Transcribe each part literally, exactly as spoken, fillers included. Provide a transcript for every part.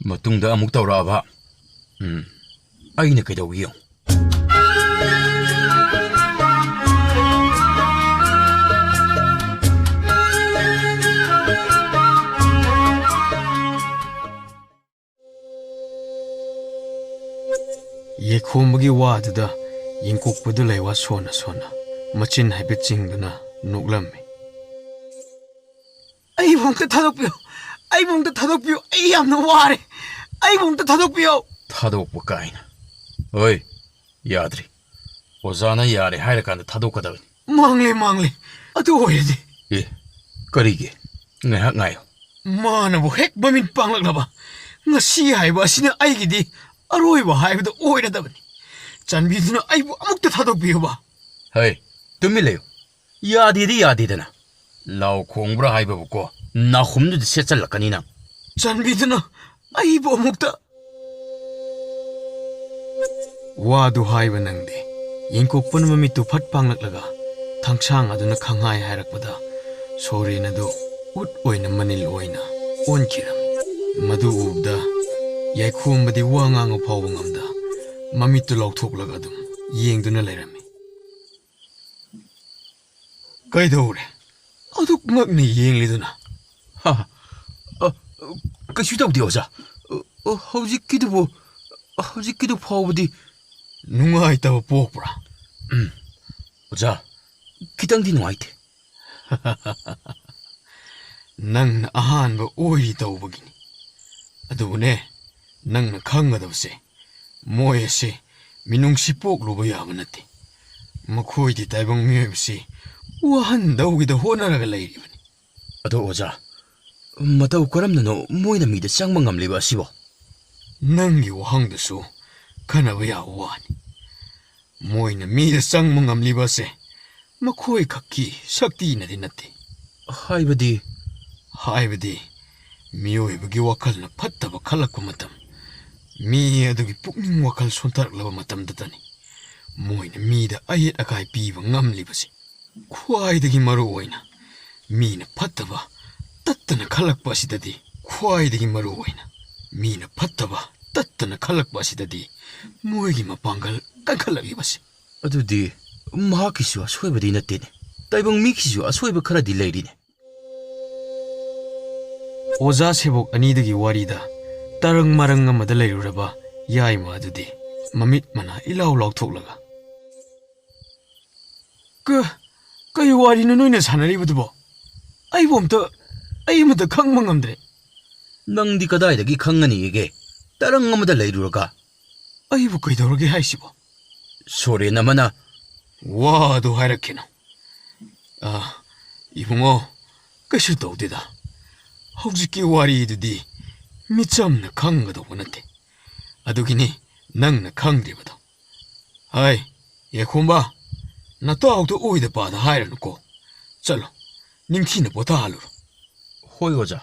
ꯃꯇꯨꯡꯗ ꯑꯃꯨꯛ ꯇꯧꯔꯛꯑꯕ, ꯎꯝ, ꯑꯩꯅ ꯀꯩꯗꯧꯒꯦ ꯌꯦꯡꯉꯨ꯫ ꯌꯦꯈꯣꯝꯕꯒꯤ ꯋꯥꯗꯨꯗ ꯌꯦꯡꯀꯣꯛꯄꯗꯨ ꯂꯩꯋꯥ ꯁꯣꯟꯅ ꯁꯣꯟꯅ ꯃꯆꯤꯟ ꯍꯥꯏꯐꯦꯠ ꯆꯤꯡꯗꯨꯅ ꯅꯣꯛꯂꯝꯃꯤ꯫ "ꯑꯩꯕꯨ ꯑꯝꯇ ꯊꯥꯗꯣꯛꯄꯤꯌꯨ, ꯑꯩꯕꯨ ꯑꯝꯇ ꯊꯥꯗꯣꯛꯄꯤꯌꯨ, ꯑꯩ ꯌꯥꯝꯅ ꯋꯥꯔꯦ, ꯑꯩꯕꯨ ꯑꯝꯇ ꯊꯥꯗꯣꯛꯄꯤꯌꯨ!" "ꯊꯥꯗꯣꯛꯄ ꯀꯥꯏꯅ? ꯍꯣꯏ, ꯌꯥꯗ꯭ꯔꯤ꯫ ꯑꯣꯖꯥꯅ ꯌꯥꯔꯦ ꯍꯥꯏꯔꯀꯥꯟꯗ ꯊꯥꯗꯣꯛꯀꯗꯕꯅꯤ꯫" "ꯃꯥꯡꯂꯦ, ꯃꯥꯡꯂꯦ꯫ ꯑꯗꯨ ꯑꯣꯏꯔꯗꯤ?" "ꯑꯦ, ꯀꯔꯤꯒꯤ? ꯉꯥꯏꯍꯥꯛ ꯉꯥꯏꯌꯨ꯫" "ꯃꯥꯅꯕꯨ ꯍꯦꯛ ꯃꯃꯤꯠ ꯄꯥꯡꯂꯛꯂꯕ, ꯉꯁꯤ ꯍꯥꯏꯕ ꯑꯁꯤꯅ ꯑꯩꯒꯤꯗꯤ ꯑꯔꯣꯏꯕ ꯍꯥꯏꯕꯗꯨ ꯑꯣꯏꯔꯗꯕꯅꯤ꯫ ꯆꯥꯟꯕꯤꯗꯨꯅ ꯑꯩꯕꯨ ꯑꯃꯨꯛꯇ ꯊꯥꯗꯣꯛꯄꯤꯌꯨꯕ꯫" "ꯍꯩ, ꯇꯨꯃꯤꯟ ꯂꯩꯌꯨ꯫ ꯌꯥꯗꯦꯗꯤ ꯌꯥꯗꯦꯗꯅ꯫ ꯂꯥꯎ ꯈꯣꯡꯕ꯭ꯔꯥ ꯍꯥꯏꯕꯕꯨ ꯀꯣ, ꯅꯥꯍꯨꯝꯗꯨꯗ ꯁꯦꯠꯆꯜꯂꯛꯀꯅꯤ ꯅꯪ꯫" "ꯆꯥꯟꯕꯤꯗꯨꯅ ꯑꯩꯕꯨ ꯑꯃꯨꯛꯇ..." ꯋꯥꯗꯨ ꯍꯥꯏꯕ ꯅꯪꯗꯦ꯫ ꯌꯦꯡꯀꯣꯛꯄꯅ ꯃꯃꯤꯠꯇꯨ ꯐꯠ ꯄꯥꯡꯂꯛꯂꯒ ꯊꯥꯡꯁꯥꯡ ꯑꯗꯨꯅ ꯈꯪꯍꯥꯏ ꯍꯥꯏꯔꯛꯄꯗ ꯁꯣꯔꯦꯟ ꯑꯗꯨ ꯎꯠ ꯑꯣꯏꯅ ꯃꯅꯤꯜ ꯑꯣꯏꯅ ꯑꯣꯟꯈꯤꯔꯝꯃꯤ꯫ ꯃꯗꯨ ꯎꯕꯗ ꯌꯥꯏꯈꯣꯝꯕꯗꯤ ꯋꯥ ꯉꯥꯡꯕ ꯐꯥꯎꯕ ꯉꯝꯗ ꯃꯃꯤꯠꯇꯨ ꯂꯥꯎꯊꯣꯛꯂꯒ ꯑꯗꯨꯝ ꯌꯦꯡꯗꯨꯅ ꯂꯩꯔꯝꯃꯤ꯫ "ꯀꯩꯗꯧꯔꯦ? ꯑꯗꯨꯛ ꯉꯛꯅ ꯌꯦꯡꯂꯤꯗꯨꯅ?" "ꯍꯥ, ꯑ, ꯀꯩꯁꯨ ꯇꯧꯗꯦ, ꯑꯣꯖꯥ꯫ ꯑ, ꯍꯧꯖꯤꯛꯀꯤꯗꯨꯕꯨ, ꯍꯧꯖꯤꯛꯀꯤꯗꯨ ꯐꯥꯎꯕꯗꯤ..." "ꯅꯨꯡꯉꯥꯏꯇꯕ ꯄꯣꯛꯄ꯭ꯔꯥ?" "ꯎꯝ, ꯑꯣꯖꯥ, ꯈꯤꯇꯪꯗꯤ ꯅꯨꯡꯉꯥꯏꯇꯦ꯫" "ꯅꯪꯅ ꯑꯍꯥꯟꯕ ꯑꯣꯏꯔꯤ ꯇꯧꯕꯒꯤꯅꯤ꯫ ꯑꯗꯨꯕꯨꯅꯦ, ꯅꯪꯅ ꯈꯪꯒꯗꯕꯁꯦ, ꯃꯣꯏ ꯑꯁꯤ ꯃꯤꯅꯨꯡꯁꯤ ꯄꯣꯛꯂꯨꯕ ꯌꯥꯕ ꯅꯠꯇꯦ꯫ ꯃꯈꯣꯏꯗꯤ ꯇꯥꯏꯕꯪ ꯃꯤꯑꯣꯏꯕꯁꯤ ꯋꯥꯍꯟꯗꯧꯒꯤꯗ ꯍꯣꯠꯅꯔꯒ ꯂꯩꯔꯤꯕꯅꯤ꯫" "ꯑꯗꯣ ꯑꯣꯖꯥ, ꯃꯇꯧ ꯀꯔꯝꯅꯅꯣ ꯃꯣꯏꯅ ꯃꯤꯗ ꯆꯪꯕ ꯉꯝꯂꯤꯕ ꯑꯁꯤꯕꯣ?" "ꯅꯪꯒꯤ ꯋꯥꯍꯪꯗꯨꯁꯨ ꯈꯟꯅꯕ ꯌꯥꯕ ꯋꯥꯅꯤ꯫ ꯃꯣꯏꯅ ꯃꯤꯗ ꯆꯪꯕ ꯉꯝꯂꯤꯕ ꯑꯁꯦ ꯃꯈꯣꯏ ꯈꯛꯀꯤ ꯁꯛꯇꯤꯅꯗꯤ ꯅꯠꯇꯦ꯫" "ꯍꯥꯏꯕꯗꯤ?" "ꯍꯥꯏꯕꯗꯤ, ꯃꯤꯑꯣꯏꯕꯒꯤ ꯋꯥꯈꯜꯅ ꯐꯠꯇꯕ ꯈꯜꯂꯛꯄ ꯃꯇꯝ, ꯃꯤ ꯑꯗꯨꯒꯤ ꯄꯨꯛꯅꯤꯡ ꯋꯥꯈꯜ ꯁꯣꯟꯊꯔꯛꯂꯕ ꯃꯇꯝꯗꯇꯅꯤ ꯃꯣꯏꯅ ꯃꯤꯗ ꯑꯌꯦꯠ ꯑꯀꯥꯏ ꯄꯤꯕ ꯉꯝꯂꯤꯕꯁꯤ꯫ ꯈ꯭ꯋꯥꯏꯗꯒꯤ ꯃꯔꯨ ꯑꯣꯏꯅ ꯃꯤꯅ ꯐꯠꯇꯕ ꯇꯠꯇꯅ ꯈꯜꯂꯛꯄ ꯑꯁꯤꯗꯗꯤ ꯈ꯭ꯋꯥꯏꯗꯒꯤ ꯃꯔꯨ ꯑꯣꯏꯅ ꯃꯤꯅ ꯐꯠꯇꯕ ꯇꯠꯇꯅ ꯈꯜꯂꯛꯄ ꯑꯁꯤꯗꯗꯤ ꯃꯣꯏꯒꯤ ꯃꯄꯥꯡꯒꯜ ꯀꯟꯈꯠꯂꯛꯂꯤꯕꯁꯤ꯫ ꯑꯗꯨꯗꯤ ꯃꯍꯥꯛꯀꯤꯁꯨ ꯑꯁꯣꯏꯕꯗꯤ ꯅꯠꯇꯦꯅꯦ꯫ ꯇꯥꯏꯕꯪ ꯃꯤꯒꯤꯁꯨ ꯑꯁꯣꯏꯕ ꯈꯔꯗꯤ ꯂꯩꯔꯤꯅꯦ꯫ ꯑꯣꯖꯥ ꯁꯦꯕꯣꯛ ꯑꯅꯤꯗꯨꯒꯤ ꯋꯥꯔꯤꯗ ꯇꯔꯪ ꯃꯔꯪ ꯑꯃꯗ ꯂꯩꯔꯨꯔꯕ ꯌꯥꯏꯃ ꯑꯗꯨꯗꯤ ꯃꯃꯤꯠ ꯃꯅꯥ ꯏꯂꯥꯎ ꯂꯥꯎꯊꯣꯛꯂꯒ, "ꯀ-, ꯀꯩ ꯋꯥꯔꯤꯅꯣ ꯅꯣꯏꯅ ꯁꯥꯟꯅꯔꯤꯕꯗꯨꯕꯣ? ꯑꯩꯕꯨ ꯑꯝꯇ, ꯑꯩ ꯑꯃꯇ ꯈꯪꯕ ꯉꯝꯗ꯭ꯔꯦ꯫" "ꯅꯪꯗꯤ ꯀꯗꯥꯏꯗꯒꯤ ꯈꯪꯉꯅꯤꯒꯦ? ꯇꯔꯪ ꯑꯃꯗ ꯂꯩꯔꯨꯔꯒ?" "ꯑꯩꯕꯨ ꯀꯩꯗꯧꯔꯒꯦ ꯍꯥꯏꯁꯤꯕꯣ?" "ꯁꯣꯔꯦꯟ ꯑꯃꯅ" "ꯋꯥꯗꯨ ꯍꯥꯏꯔꯛꯈꯤꯅꯨ꯫ ꯑ, ꯏꯕꯨꯡꯉꯣ, ꯀꯩꯁꯨ ꯇꯧꯗꯦꯗ꯫ ꯍꯧꯖꯤꯛꯀꯤ ꯋꯥꯔꯤꯗꯨꯗꯤ ꯃꯤꯆꯝꯅ ꯈꯪꯒꯗꯧꯕ ꯅꯠꯇꯦ꯫ ꯑꯗꯨꯒꯤꯅꯤ ꯅꯪꯅ ꯈꯪꯗ꯭ꯔꯤꯕꯗꯣ꯫ ꯍꯥꯏ, ꯌꯥꯏꯈꯣꯝꯕ, ꯅꯇꯥꯎꯗ ꯑꯣꯏꯗ ꯄꯥꯗ ꯍꯥꯏꯔꯅꯨꯀꯣ꯫ ꯆꯠꯂꯣ, ꯅꯤꯡꯊꯤꯅ ꯄꯣꯊꯥꯍꯜꯂꯨꯔꯣ꯫" "ꯍꯣꯏ, ꯑꯣꯖꯥ꯫"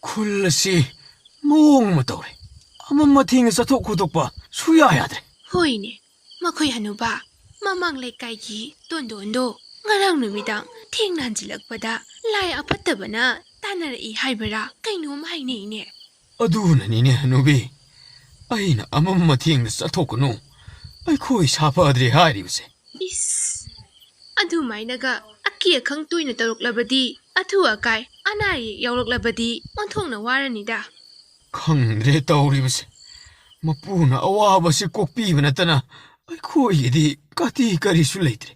ꯈꯨꯜ ꯑꯁꯤ ꯃꯑꯣꯡ ꯑꯃ ꯇꯧꯔꯦ꯫ ꯑꯃꯝ ꯑꯊꯦꯡꯅ ꯆꯠꯊꯣꯛ ꯈꯣꯠꯇꯣꯛꯄ ꯁꯨꯌꯥ ꯌꯥꯗ꯭ꯔꯦ꯫ ꯍꯣꯏꯅꯦ, ꯃꯈꯣꯏ ꯍꯅꯨꯕ, ꯃꯃꯥꯡ ꯂꯩꯀꯥꯏꯒꯤ ꯇꯣꯟꯗꯣꯟꯗꯣ ꯉꯔꯥꯡ ꯅꯨꯃꯤꯗꯥꯡ ꯊꯦꯡꯅ ꯍꯟꯖꯤꯜꯂꯛꯄꯗ ꯂꯥꯏ ꯑꯐꯠꯇꯕꯅ ꯇꯥꯟꯅꯔꯛꯏ ꯍꯥꯏꯕꯔꯥ ꯀꯩꯅꯣꯝ ꯍꯥꯏꯅꯩꯅꯦ꯫ ꯑꯗꯨꯅꯅꯤꯅꯦ ꯍꯅꯨꯕꯤ, ꯑꯩꯅ ꯑꯃꯝ ꯑꯊꯦꯡꯗ ꯆꯠꯊꯣꯛꯀꯅꯨ, ꯑꯩꯈꯣꯏ ꯁꯥꯐꯗ꯭ꯔꯦ ꯍꯥꯏꯔꯤꯕꯁꯦ꯫ ꯏꯁ, ꯑꯗꯨꯃꯥꯏꯅꯒ ꯑꯀꯤ ꯑꯈꯪ ꯇꯣꯏꯅ ꯇꯧꯔꯛꯂꯕꯗꯤ, ꯑꯊꯨ ꯑꯀꯥꯏ, ꯑꯅꯥ ꯑꯌꯦꯛ ꯌꯥꯎꯔꯛꯂꯕꯗꯤ ꯑꯣꯟꯊꯣꯛꯅ ꯋꯥꯔꯅꯤꯗ꯫ ꯈꯪꯗ꯭ꯔꯦ ꯇꯧꯔꯤꯕꯁꯦ꯫ ꯃꯄꯨꯅ ꯑꯋꯥꯕꯁꯤ ꯀꯣꯛꯄꯤꯕ ꯅꯠꯇꯅ ꯑꯩꯈꯣꯏꯒꯤꯗꯤ ꯀꯥꯇꯤ ꯀꯔꯤꯁꯨ ꯂꯩꯇ꯭ꯔꯦ꯫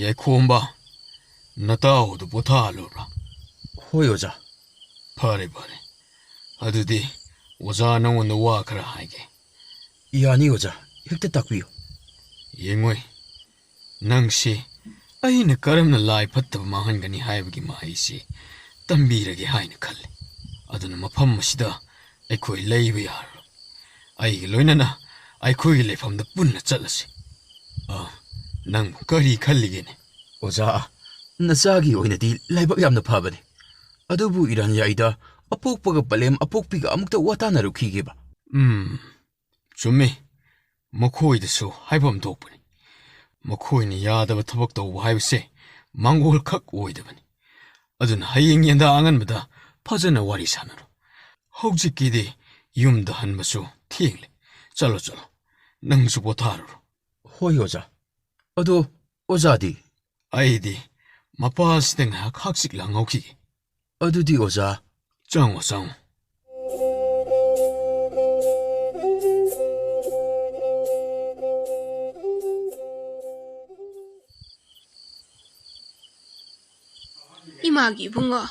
ꯌꯥꯏꯈꯣꯝꯕ, ꯅꯇꯥꯎꯗꯨ ꯄꯣꯊꯥꯍꯜꯂꯨꯔꯣ꯫ ꯍꯣꯏ, ꯑꯣꯖꯥ꯫ ꯐꯔꯦ, ꯐꯔꯦ꯫ ꯑꯗꯨꯗꯤ ꯑꯣꯖꯥ ꯅꯉꯣꯟꯗ ꯋꯥ ꯈꯔ ꯍꯥꯏꯒꯦ꯫ ꯌꯥꯅꯤ, ꯑꯣꯖꯥ꯫ ꯍꯦꯛꯇ ꯇꯥꯛꯄꯤꯌꯨ꯫ ꯌꯦꯡꯉꯣꯏ, ꯅꯪꯁꯤ ꯑꯩꯅ ꯀꯔꯝꯅ ꯂꯥꯏ ꯐꯠꯇꯕ ꯃꯥꯡꯍꯟꯒꯅꯤ ꯍꯥꯏꯕꯒꯤ ꯃꯍꯩꯁꯤ ꯇꯝꯕꯤꯔꯒꯦ ꯍꯥꯏꯅ ꯈꯜꯂꯤ꯫ ꯑꯗꯨꯅ ꯃꯐꯝ ꯑꯁꯤꯗ ꯑꯩꯈꯣꯏ ꯂꯩꯕ ꯌꯥꯔꯔꯣꯏ꯫ ꯑꯩꯒ ꯂꯣꯏꯅꯅ ꯑꯩꯈꯣꯏꯒꯤ ꯂꯩꯐꯝꯗ ꯄꯨꯟꯅ ꯆꯠꯂꯁꯤ꯫ ꯑ, ꯅꯪꯕꯨ ꯀꯔꯤ ꯈꯜꯂꯤꯒꯦꯅꯦ? ꯑꯣꯖꯥ, ꯅꯆꯥꯒꯤ ꯑꯣꯏꯅꯗꯤ ꯂꯥꯏꯕꯛ ꯌꯥꯝꯅ ꯐꯕꯅꯤ꯫ ꯑꯗꯨꯕꯨ ꯏꯔꯥꯟꯌꯥꯏꯗ ꯑꯄꯣꯛꯄꯒ ꯄꯂꯦꯝ ꯑꯄꯣꯛꯄꯤꯒ ꯑꯃꯨꯛꯇ ꯋꯥ ꯇꯥꯅꯔꯨꯈꯤꯒꯦꯕ꯫ ꯎꯝ, ꯆꯨꯝꯃꯤ꯫ ꯃꯈꯣꯏꯗꯁꯨ ꯍꯥꯏꯐꯝ ꯊꯣꯛꯄꯅꯤ꯫ ꯃꯈꯣꯏꯅ ꯌꯥꯗꯕ ꯊꯕꯛ ꯇꯧꯕ ꯍꯥꯏꯕꯁꯦ ꯃꯥꯡꯒꯣꯜ ꯈꯛ ꯑꯣꯏꯗꯕꯅꯤ꯫ ꯑꯗꯨꯅ ꯍꯌꯦꯡ ꯌꯦꯟꯗꯥ ꯑꯉꯟꯕꯗ ꯐꯖꯅ ꯋꯥꯔꯤ ꯁꯥꯟꯅꯔꯣ꯫ ꯍꯧꯖꯤꯛꯀꯤꯗꯤ ꯌꯨꯝꯗ ꯍꯟꯕꯁꯨ ꯊꯦꯡꯂꯦ꯫ ꯆꯠꯂꯣ, ꯆꯠꯂꯣ꯫ ꯅꯪꯁꯨ ꯄꯣꯊꯥꯔꯨꯔꯣ꯫ ꯍꯣꯏ, ꯑꯣꯖꯥ꯫ ꯑꯗꯣ ꯑꯣꯖꯥꯗꯤ? ꯑꯩꯗꯤ ꯃꯄꯥꯁꯤꯗ ꯉꯥꯏꯍꯥꯛ ꯍꯥꯛꯆꯤꯛ ꯂꯥꯡꯍꯧꯈꯤꯒꯦ꯫ ꯑꯗꯨꯗꯤ ꯑꯣꯖꯥ꯫ ꯆꯪꯉꯣ, ꯆꯪꯉꯣ꯫ ꯏꯃꯥꯒꯤ ꯏꯕꯨꯡꯉꯣ,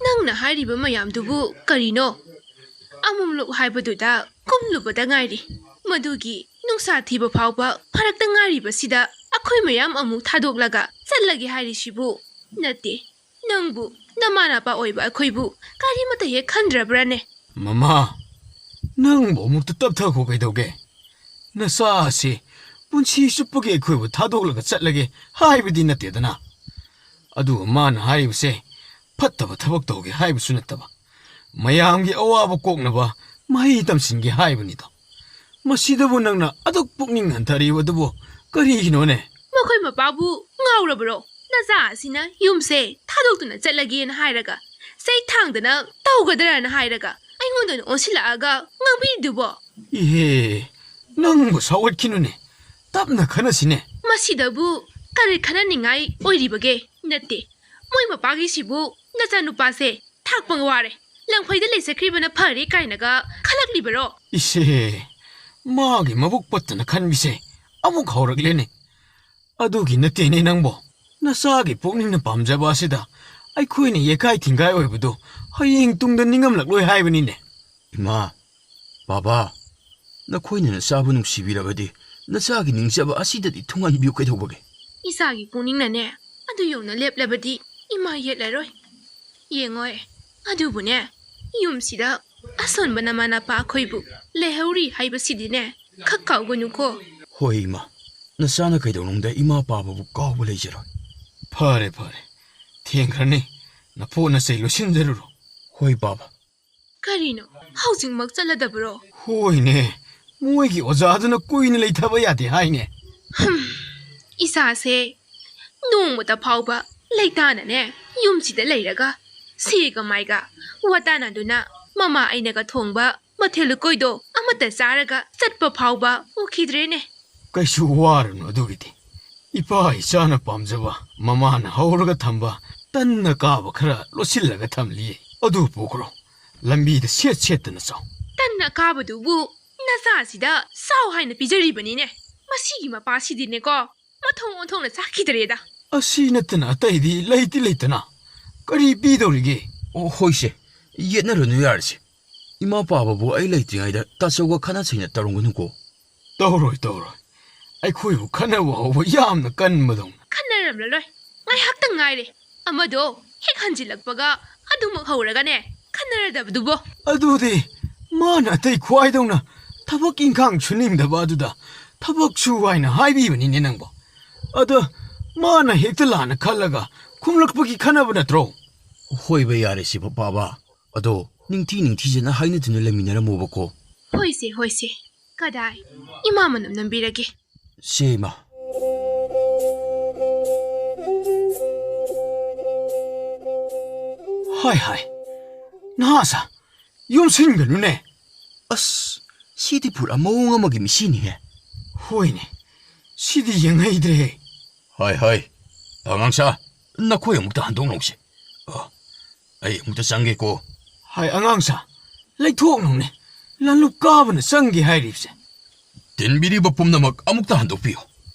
ꯅꯪꯅ ꯍꯥꯏꯔꯤꯕ ꯃꯌꯥꯝꯗꯨꯕꯨ ꯀꯔꯤꯅꯣ? ꯑꯃꯝꯂꯣꯛ ꯍꯥꯏꯕꯗꯨꯗ ꯀꯨꯝꯂꯨꯕꯗ ꯉꯥꯏꯔꯤ꯫ ꯃꯗꯨꯒꯤ ꯅꯨꯡꯁꯥ ꯊꯤꯕ ꯐꯥꯎꯕ ꯐꯔꯛꯇ ꯉꯥꯏꯔꯤꯕꯁꯤꯗ ꯑꯩꯈꯣꯏ ꯃꯌꯥꯝ ꯑꯃꯨꯛ ꯊꯥꯗꯣꯛꯂꯒ ꯆꯠꯂꯒꯦ ꯍꯥꯏꯔꯤꯁꯤꯕꯨ? ꯅꯠꯇꯦ, ꯅꯪꯕꯨ, ꯅꯃꯥ ꯅꯄꯥ ꯑꯣꯏꯕ ꯑꯩꯈꯣꯏꯕꯨ ꯀꯔꯤꯃꯠꯇ ꯍꯦꯛ ꯈꯟꯗ꯭ꯔꯕ꯭ꯔꯥꯅꯦ? ꯃꯃꯥ, ꯅꯪꯕꯨ ꯑꯃꯨꯛꯇ ꯇꯞꯊꯈꯣ ꯀꯩꯗꯧꯒꯦ? ꯅꯆꯥ ꯑꯁꯤ ꯄꯨꯟꯁꯤ ꯆꯨꯞꯄꯒꯤ ꯑꯩꯈꯣꯏꯕꯨ ꯊꯥꯗꯣꯛꯂꯒ ꯆꯠꯂꯒꯦ ꯍꯥꯏꯕꯗꯤ ꯅꯠꯇꯦꯗꯅ꯫ ꯑꯗꯨꯒ ꯃꯥꯅ ꯍꯥꯏꯔꯤꯕꯁꯦ ꯐꯠꯇꯕ ꯊꯕꯛ ꯇꯧꯒꯦ ꯍꯥꯏꯕꯁꯨ ꯅꯠꯇꯕ, ꯃꯌꯥꯝꯒꯤ ꯑꯋꯥꯕ ꯀꯣꯛꯅꯕ ꯃꯍꯩ ꯇꯝꯁꯤꯟꯒꯦ ꯍꯥꯏꯕꯅꯤꯗꯣ꯫ ꯃꯁꯤꯗꯕꯨ ꯅꯪꯅ ꯑꯗꯨꯛ ꯄꯨꯛꯅꯤꯡ ꯍꯟꯊꯔꯤꯕ ꯑꯗꯨꯕꯨ ꯀꯔꯤꯒꯤꯅꯣꯅꯦ? ꯃꯈꯣꯏ ꯃꯄꯥꯕꯨ ꯉꯥꯎꯔꯕ꯭ꯔꯣ? ꯅꯆꯥ ꯑꯁꯤꯅ ꯌꯨꯝꯁꯦ ꯊꯥꯗꯣꯛꯇꯨꯅ ꯆꯠꯂꯒꯦꯅ ꯍꯥꯏꯔꯒ, ꯆꯩ ꯊꯥꯡꯗꯅ ꯇꯧꯒꯗ꯭ꯔꯅ ꯍꯥꯏꯔꯒ, ꯑꯩꯉꯣꯟꯗ ꯑꯣꯏꯅ ꯑꯣꯟꯁꯤꯜꯂꯛꯑꯒ ꯉꯥꯡꯕꯤꯔꯤꯗꯨꯕꯣ? ꯏꯍꯦ, ꯅꯪꯕꯨ ꯁꯥꯎꯒꯠꯈꯤꯅꯨꯅꯦ꯫ ꯇꯞꯅ ꯈꯟꯅꯁꯤꯅꯦ꯫ ꯃꯁꯤꯗꯕꯨ ꯀꯔꯤ ꯈꯟꯅꯅꯤꯡꯉꯥꯏ ꯑꯣꯏꯔꯤꯕꯒꯦ? ꯅꯠꯇꯦ, ꯃꯣꯏ ꯃꯄꯥꯒꯤꯁꯤꯕꯨ ꯅꯆꯥꯅꯨꯄꯥꯁꯦ ꯊꯥꯛꯄ ꯋꯥꯔꯦ, ꯂꯪꯐꯩꯗ ꯂꯩꯖꯈ꯭ꯔꯤꯕꯅ ꯐꯔꯦ ꯀꯥꯏꯅꯒ ꯈꯜꯂꯛꯂꯤꯕꯔꯣ? ꯏꯁꯦ, ꯃꯥꯒꯤ ꯃꯕꯨꯛ ꯄꯠꯇꯅ ꯈꯟꯕꯤꯁꯦ ꯑꯃꯨꯛ ꯍꯧꯔꯛꯂꯦꯅꯦ꯫ ꯑꯗꯨꯒꯤ ꯅꯠꯇꯦꯅꯦ ꯅꯪꯕꯣ, ꯅꯆꯥꯒꯤ ꯄꯨꯛꯅꯤꯡꯅ ꯄꯥꯝꯖꯕ ꯑꯁꯤꯗ ꯑꯩꯈꯣꯏꯅ ꯌꯦꯀꯥꯏ ꯊꯤꯡꯒꯥꯏ ꯑꯣꯏꯕꯗꯨ ꯍꯌꯦꯡ ꯇꯨꯡꯗ ꯅꯤꯡꯉꯝꯂꯛꯂꯣꯏ ꯍꯥꯏꯕꯅꯤꯅꯦ꯫ ꯏꯃꯥ, ꯕꯥꯕꯥ, ꯅꯈꯣꯏꯅ ꯅꯆꯥꯕꯨ ꯅꯨꯡꯁꯤꯕꯤꯔꯕꯗꯤ ꯅꯆꯥꯒꯤ ꯅꯤꯡꯖꯕ ꯑꯁꯤꯗꯗꯤ ꯊꯨꯡꯍꯟꯕꯤꯌꯨ ꯀꯩꯗꯧꯕꯒꯦ? ꯏꯆꯥꯒꯤ ꯄꯨꯛꯅꯤꯡꯅꯅꯦ ꯑꯗꯨ ꯌꯧꯅ ꯂꯦꯞꯂꯕꯗꯤ ꯏꯃꯥ ꯌꯦꯠꯂꯔꯣꯏ꯫ ꯌꯦꯡꯉꯣꯏ, ꯑꯗꯨꯕꯨꯅꯦ, ꯌꯨꯝꯁꯤꯗ ꯑꯁꯣꯟꯕ ꯅꯃꯥ ꯅꯄꯥ ꯑꯩꯈꯣꯏꯕꯨ ꯂꯩꯍꯧꯔꯤ ꯍꯥꯏꯕꯁꯤꯗꯤꯅꯦ ꯈꯛ ꯀꯥꯎꯒꯅꯨꯀꯣ꯫ ꯍꯣꯏ ꯏꯃꯥ, ꯅꯆꯥꯅ ꯀꯩꯗꯧꯅꯨꯡꯗ ꯏꯃꯥ ꯄꯥꯕꯕꯨ ꯀꯥꯎꯕ ꯂꯩꯖꯔꯣꯏ꯫ ꯐꯔꯦ, ꯐꯔꯦ꯫ ꯊꯦꯡꯈ꯭ꯔꯅꯤ꯫ ꯅꯐꯣꯠ ꯅꯆꯩ ꯂꯣꯏꯁꯤꯟꯖꯔꯨꯔꯣ꯫ ꯍꯣꯏ, ꯄꯥꯕ꯫ ꯀꯔꯤꯅꯣ? ꯍꯧꯖꯤꯛꯃꯛ ꯆꯠꯂꯗꯕ꯭ꯔꯣ? ꯍꯣꯏꯅꯦ꯫ ꯃꯣꯏꯒꯤ ꯑꯣꯖꯥꯗꯨꯅ ꯀꯨꯏꯅ ꯂꯩꯊꯕ ꯌꯥꯗꯦ ꯍꯥꯏꯅꯦ꯫ ꯍꯝ, ꯏꯆꯥꯁꯦ ꯅꯣꯡꯃꯇ ꯐꯥꯎꯕ ꯂꯩꯇꯥꯅꯅꯦ, ꯌꯨꯝꯁꯤꯗ ꯂꯩꯔꯒ ꯁꯦꯒ ꯃꯥꯏꯒ ꯋꯥꯇꯥꯅꯗꯨꯅ ꯃꯃꯥ ꯑꯩꯅꯒ ꯊꯣꯡꯕ ꯃꯊꯦꯜ ꯂꯨꯀꯣꯏꯗꯣ ꯑꯃꯠꯇ ꯆꯥꯔꯒ ꯆꯠꯄ ꯐꯥꯎꯕ ꯎꯈꯤꯗ꯭ꯔꯦꯅꯦ꯫ ꯀꯩꯁꯨ ꯋꯥꯔꯨꯅꯨ ꯑꯗꯨꯒꯤꯗꯤ꯫ ꯏꯄꯥ ꯏꯆꯥꯅ ꯄꯥꯝꯖꯕ, ꯃꯃꯥꯅ ꯍꯧꯔꯒ ꯊꯝꯕ ꯇꯟꯅ ꯀꯥꯕ ꯈꯔ ꯂꯣꯠꯁꯤꯜꯂꯒ ꯊꯝꯂꯤꯌꯦ꯫ ꯑꯗꯨ ꯄꯨꯈ꯭ꯔꯣ꯫ ꯂꯝꯕꯤꯗ ꯁꯦꯠ ꯁꯦꯠꯇꯅ ꯆꯥꯎ꯫ ꯇꯟꯅ ꯀꯥꯕꯗꯨꯕꯨ ꯅꯆꯥꯁꯤꯗ ꯆꯥꯎ ꯍꯥꯏꯅ ꯄꯤꯖꯔꯤꯕꯅꯤꯅꯦ꯫ ꯃꯁꯤꯒꯤ ꯃꯄꯥꯁꯤꯗꯤꯅꯦꯀꯣ, ꯃꯊꯣꯡ ꯑꯣꯟꯊꯣꯛꯅ ꯆꯥꯈꯤꯗ꯭ꯔꯦꯗ꯫ ꯑꯁꯤ ꯅꯠꯇꯅ ꯑꯇꯩꯗꯤ ꯂꯩꯇꯤ ꯂꯩꯇꯅ ꯀꯔꯤ ꯄꯤꯗꯧꯔꯤꯒꯦ? ꯑꯣ, ꯍꯣꯏꯁꯦ, ꯌꯦꯠꯅꯔꯨꯅꯨ ꯌꯥꯔꯁꯦ꯫ ꯏꯃꯥ ꯄꯥꯕꯕꯨ ꯑꯩ ꯂꯩꯇ꯭ꯔꯤꯉꯩꯗ ꯇꯥꯆꯧꯒ ꯈꯠꯅ ꯆꯩꯅ ꯇꯧꯔꯝꯒꯅꯨꯀꯣ꯫ ꯇꯧꯔꯣꯏ, ꯇꯧꯔꯣꯏ꯫ ꯑꯩꯈꯣꯏꯕꯨ ꯈꯠꯅꯕ ꯍꯧꯕ ꯌꯥꯝꯅ ꯀꯟꯕꯗꯧꯅ꯫ ꯈꯠꯅꯔꯝꯂꯔꯣꯏ꯫ ꯉꯥꯏꯍꯥꯛꯇꯪ ꯉꯥꯏꯔꯦ꯫ ꯑꯃꯗꯣ ꯍꯦꯛ ꯍꯟꯖꯤꯜꯂꯛꯄꯒ ꯑꯗꯨꯃꯛ ꯍꯧꯔꯒꯅꯦ, ꯈꯠꯅꯔꯗꯕꯗꯨꯕꯣ꯫ ꯑꯗꯨꯗꯤ ꯃꯥꯅ ꯑꯇꯩ ꯈ꯭ꯋꯥꯏꯗꯧꯅ ꯊꯕꯛ ꯏꯪꯈꯥꯡ ꯁꯨꯅꯤꯡꯗꯕ ꯑꯗꯨꯗ ꯊꯕꯛ ꯁꯨ ꯍꯥꯏꯅ ꯍꯥꯏꯕꯤꯕꯅꯤꯅꯦ ꯅꯪꯕꯣ꯫ ꯑꯗ ꯃꯥꯅ ꯍꯦꯛꯇ ꯂꯥꯟꯅ ꯈꯜꯂꯒ ꯈꯨꯝꯂꯛꯄꯒꯤ ꯈꯠꯅꯕ ꯅꯠꯇ꯭ꯔꯣ? ꯍꯣꯏꯕ ꯌꯥꯔꯦ ꯁꯤꯕ ꯄꯥꯕ꯫ ꯑꯗꯣ ꯅꯤꯡꯊꯤ ꯅꯤꯡꯊꯤꯖꯅ ꯍꯥꯏꯅꯗꯨꯅ ꯂꯩꯃꯤꯟꯅꯔꯝꯃꯣꯕꯀꯣ꯫ ꯍꯣꯏꯁꯦ, ꯍꯣꯏꯁꯦ꯫ ꯀꯗꯥꯏ? ꯏꯃꯥ ꯃꯅꯝ ꯅꯝꯕꯤꯔꯒꯦ꯫ ꯁꯦ ꯏꯃꯥ꯫ ꯍꯥꯏ ꯍꯥꯏ꯫ ꯅꯍꯥꯁꯥ, ꯌꯣꯝꯁꯤꯟꯒꯅꯨꯅꯦ꯫ ꯑꯁ, ꯁꯤꯗꯤ ꯄꯨꯔꯥ ꯃꯑꯣꯡ ꯑꯃꯒꯤ ꯃꯤꯁꯤꯅꯤꯍꯦ꯫ ꯍꯣꯏꯅꯦ, ꯁꯤꯗꯤ ꯌꯦꯡꯍꯩꯗ꯭ꯔꯦꯍꯦ꯫ ꯍꯥꯏ ꯍꯥꯏ꯫ ꯑꯉꯥꯡꯁꯥ, ꯅꯈꯣꯏ ꯑꯃꯨꯛꯇ ꯍꯟꯗꯣꯛꯅꯧꯁꯦ꯫ ꯑ, ꯑꯩ ꯑꯃꯨꯛꯇ ꯆꯪꯒꯦꯀꯣ꯫ ꯍꯥꯏ ꯑꯉꯥꯡꯁꯥ, ꯂꯩꯊꯣꯛꯅꯧꯅꯦ꯫ ꯂꯥꯂꯨꯞ ꯀꯥꯕꯅ ꯆꯪꯒꯦ ꯍꯥꯏꯔꯤꯕꯁꯦ꯫ ꯇꯤꯟꯕꯤꯔꯤꯕ ꯄꯨꯝꯅꯃꯛ ꯑꯃꯨꯛꯇ ꯍꯟꯗꯣꯛꯄꯤꯌꯨ꯫